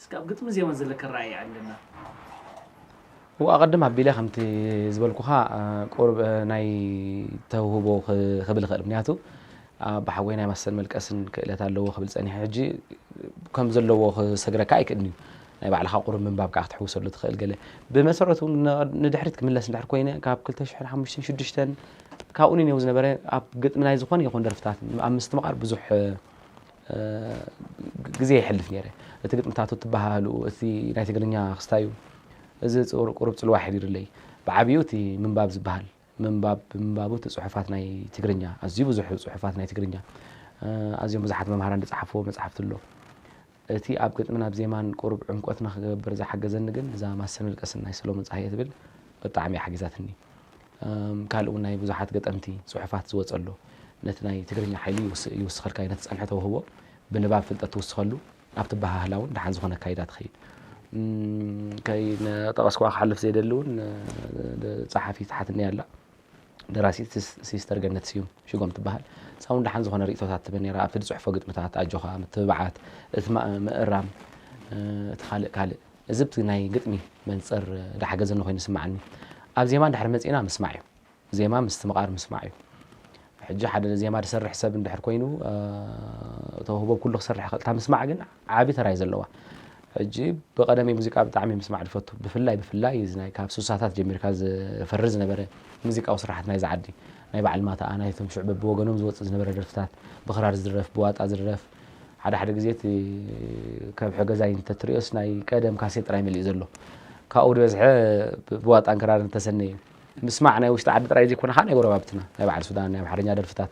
እስከ ኣብ ግጥሚ ዜማን ዘለካ ኣረኣእያ ኣለና። እወ ኣቐድም ኣቢለ ከምቲ ዝበልኩኻ ቁሩብ ናይ ተውህቦ ክብል ይኽእል ምክንያቱ ኣቦሓጎይ ናይ ማሰን መልቀስን ክእለት ኣለዎ ክብል ጸኒሐ ሕጂ ከም ዘለዎ ክሰግረካ ኣይክእልን እዩ ናይ ባዕልኻ ቁሩብ ምንባብ ከዓ ክትሕውሰሉ ትኽእል ገለ ብመሰረቱ ንድሕሪት ክምለስ እንድሕር ኮይነ ካብ ክልተ ሽሕን ሓሙሽተን ሽዱሽተን ካብኡ ንኔው ዝነበረ ኣብ ግጥሚ ናይ ዝኾነ ይኹን ደርፍታት ኣብ ምስትምቓር ብዙሕ ግዜ ይሕልፍ ነይረ እቲ ግጥምታቱ ትበሃሉ እቲ ናይ ትግርኛ ክስታዩ እዚ ቁሩብ ፅልዋ ሓዲሩለይ ብዓብዩ እቲ ምንባብ ዝበሃል ምንባብ ብምንባቡ እቲ ፅሑፋት ናይ ትግርኛ ኣዝዩ ብዙሕ ፅሑፋት ናይ ትግርኛ ኣዝዮም ብዙሓት መምሃራን ዝፀሓፍዎ መፅሓፍቲ ኣሎ እቲ ኣብ ግጥምን ኣብ ዜማን ቁሩብ ዕምቆት ንክገብር ዝሓገዘኒ ግን እዛ ማሰ መልቀስን ናይ ሰሎሞን ፀሃየ ትብል ብጣዕሚ እያ ሓጊዛትኒ ካልእ እውን ናይ ብዙሓት ገጠምቲ ጽሑፋት ዝወጸሉ ነቲ ናይ ትግርኛ ሓይሊ ይውስኸልካ እዩ። ነቲ ጸንሐ ተውህቦ ብንባብ ፍልጠት ትውስኸሉ፣ ኣብቲ ኣበሃህላ እውን ደሓን ዝኾነ ኣካይዳ ትኸይድ። ከይነጠቐስኩዋ ክሓልፍ ዘይደሊ እውን ጸሓፊት ሓትኒ ኣላ፣ ደራሲት ሲስተር ገነት ስዩም ሽጎም ትበሃል። እሳ እውን ደሓን ዝኾነ ርእቶታት ትበን ነራ፣ ኣብቲ ዝጽሕፎ ግጥምታት ኣጆኻ፣ ምትብባዓት፣ እቲ ምእራም፣ እቲ ካልእ ካልእ፣ እዚ ብቲ ናይ ግጥሚ መንጽር ዝሓገዘኒ ኮይኑ ይስምዓኒ። ኣብ ዜማ እንድሕር መጺእና ምስማዕ እዩ። ዜማ ምስትምቓር ምስማዕ እዩ። ሕጂ ሓደ ዜማ ዝሰርሕ ሰብ እንድሕር ኮይኑ ተውህቦ ኩሉ ክሰርሕ ይኽእል። እታ ምስማዕ ግን ዓቢ ተራ እዩ ዘለዋ። ሕጂ ብቐደመይ ሙዚቃ ብጣዕሚ ምስማዕ ዝፈቱ። ብፍላይ ብፍላይ እዚ ናይ ካብ ስሳታት ጀሚርካ ዝፈሪ ዝነበረ ሙዚቃዊ ስራሓት ናይዚ ዓዲ፣ ናይ በዓል ማታኣ፣ ናይቶም ሽዑ በብወገኖም ዝወጽእ ዝነበረ ደርፍታት፣ ብኽራር ዝድረፍ፣ ብዋጣ ዝድረፍ፣ ሓደ ሓደ ግዜ እቲ ከብሒ ገዛይ እንተትሪኦስ ናይ ቀደም ካሴት ጥራይ መሊኡ ዘሎ። ካብኡ ዝበዝሐ ብዋጣን ክራርን ተሰነየ። ምስማዕ ናይ ውሽጢ ዓዲ ጥራይ ዘይኮነ ከዓ ናይ ጎረባብትና፣ ናይ በዓል ሱዳን፣ ናይ ኣምሓርኛ ደርፍታት።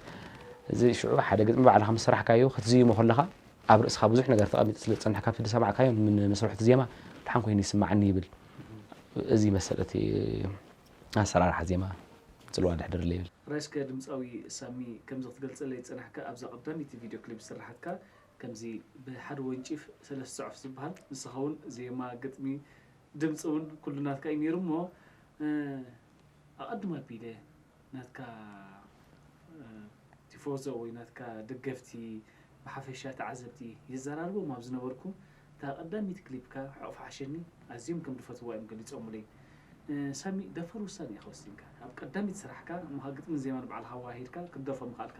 እዚ ሽዑ ሓደ ግጥሚ ባዕልኻ ምስ ሰራሕካዮ ክትዝይሞ ከለኻ ኣብ ርእስኻ ብዙሕ ነገር ተቐሚጡ ስለ ዝጸንሕ ካብቲ ዝሰማዕካዮ ንመስርሕቲ ዜማ ደሓን ኮይኑ ይስማዓኒ ይብል። እዚ ይመስል እቲ ኣሰራርሓ ዜማ ጽልዋ ድሕድር ይብል። ራይስከ ድምፃዊ ሳሚ ከምዚ ክትገልጸለይ ዝጸናሕካ ኣብዛ ቀዳመይቲ ቪድዮ ክሊፕ ዝስራሓትካ ከምዚ ብሓደ ወንጪፍ ሰለስተ ጽሑፍ ዝበሃል ንስኻ እውን ዜማ፣ ግጥሚ፣ ድምፂ እውን ኩሉ ናትካ እዩ ነይሩ እሞ ኣቐድም ኣቢለ ናትካ ቲፎዞ ወይ ናትካ ደገፍቲ ብሓፈሻ ተዓዘብቲ የዘራርቦም ኣብ ዝነበርኩም እታ ቀዳመይቲ ክሊፕካ ሕቑፍ ሓሸኒ ኣዝዮም ከም ዝፈትዋ እዮም ገሊፆምለይ። ሳሚ ደፈር ውሳኔ ኢኻ ወሲንካ ኣብ ቀዳመይቲ ስራሕካ እሞ ግጥምን ዜማን ባዕልኻ ኣዋሂድካ ክትደርፎ ምኽኣልካ።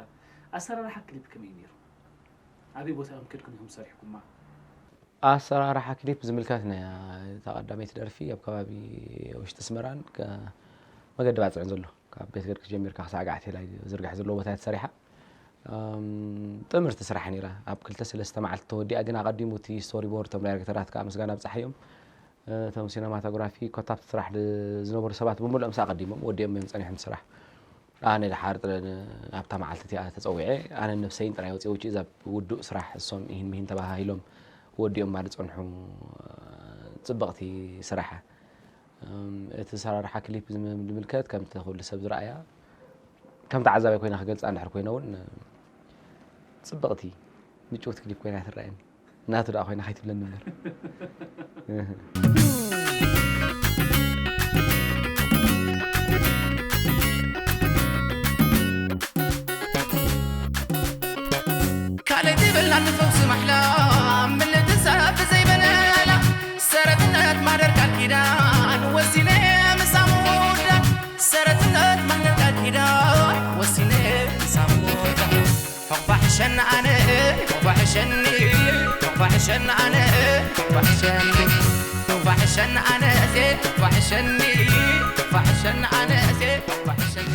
ኣሰራርሓ ክሊፕ ከመይ ነይሩ? ኣበይ ቦታ እዮም ከድኩም ኢኹም ሰሪሕኩማ? ኣሰራርሓ ክሊፕ ዝምልከት ናይ እታ ቀዳመይቲ ደርፊ ኣብ ከባቢ ውሽጢ ኣስመራን መገዲ ባጽዕን ዘሎ ካብ ቤት ገርግሽ ጀሚርካ ክሳዕ ጋዕቴላይ ዝርግሕ ዘለዎ ቦታ እያ ተሰሪሓ። ጥምርቲ ስራሕ ነይራ። ኣብ ክልተ ሰለስተ መዓልቲ ተወዲኣ፣ ግን ኣቐዲሙ እቲ ስቶሪ ቦርድ እቶም ዳይሬክተራት ከዓ ምስጋና ኣብፀሓዮም እቶም ሲነማቶግራፊ ኮታብቲ ስራሕ ዝነበሩ ሰባት ብምሉኦም ምስ ኣቐዲሞም ወዲኦም እዮም ፀኒሖም ስራሕ። ኣነ ደሓር ኣብታ መዓልቲ እቲኣ ተፀዊዐ ኣነ ነብሰይን ጥራይ ወፂ ውጭ እዛ ውዱእ ስራሕ እሶም ይህን ምሂን ተባሃሂሎም ወዲኦም ማለት ፀንሑ። ፅብቕቲ ስራሕ። እቲ ሰራርሓ ክሊፕ ዝምልከት ከምቲ ኩሉ ሰብ ዝረኣያ ከም ተዓዛባይ ኮይና ክገልፃ እንድሕር ኮይነ እውን ፅብቕቲ ምጭውቲ ክሊፕ ኮይና ትረኣየኒ። ናቱ ደኣ ኮይና ከይትብለኒ እምበር። ካልእ ትብል ናቱ ፈውሲ ማሕላ ምልቲ ሰብ ዘይበለላ ሰረትነት ማደር ቃል ኪዳን ወሲነ ምሳሙዳ ሰረትነት ማደር ቃል ኪዳን ወሲነ ምሳሙዳ ፈቕባሕሸን ኣነ ፈቕባሕሸኒ ፈቕባሕሸን ኣነ ፈቕባሕሸኒ ፈቕባሕሸን ኣነ እዜ ፈቕባሕሸኒ ፈቕባሕሸን ኣነ እዜ ፈቕባሕሸኒ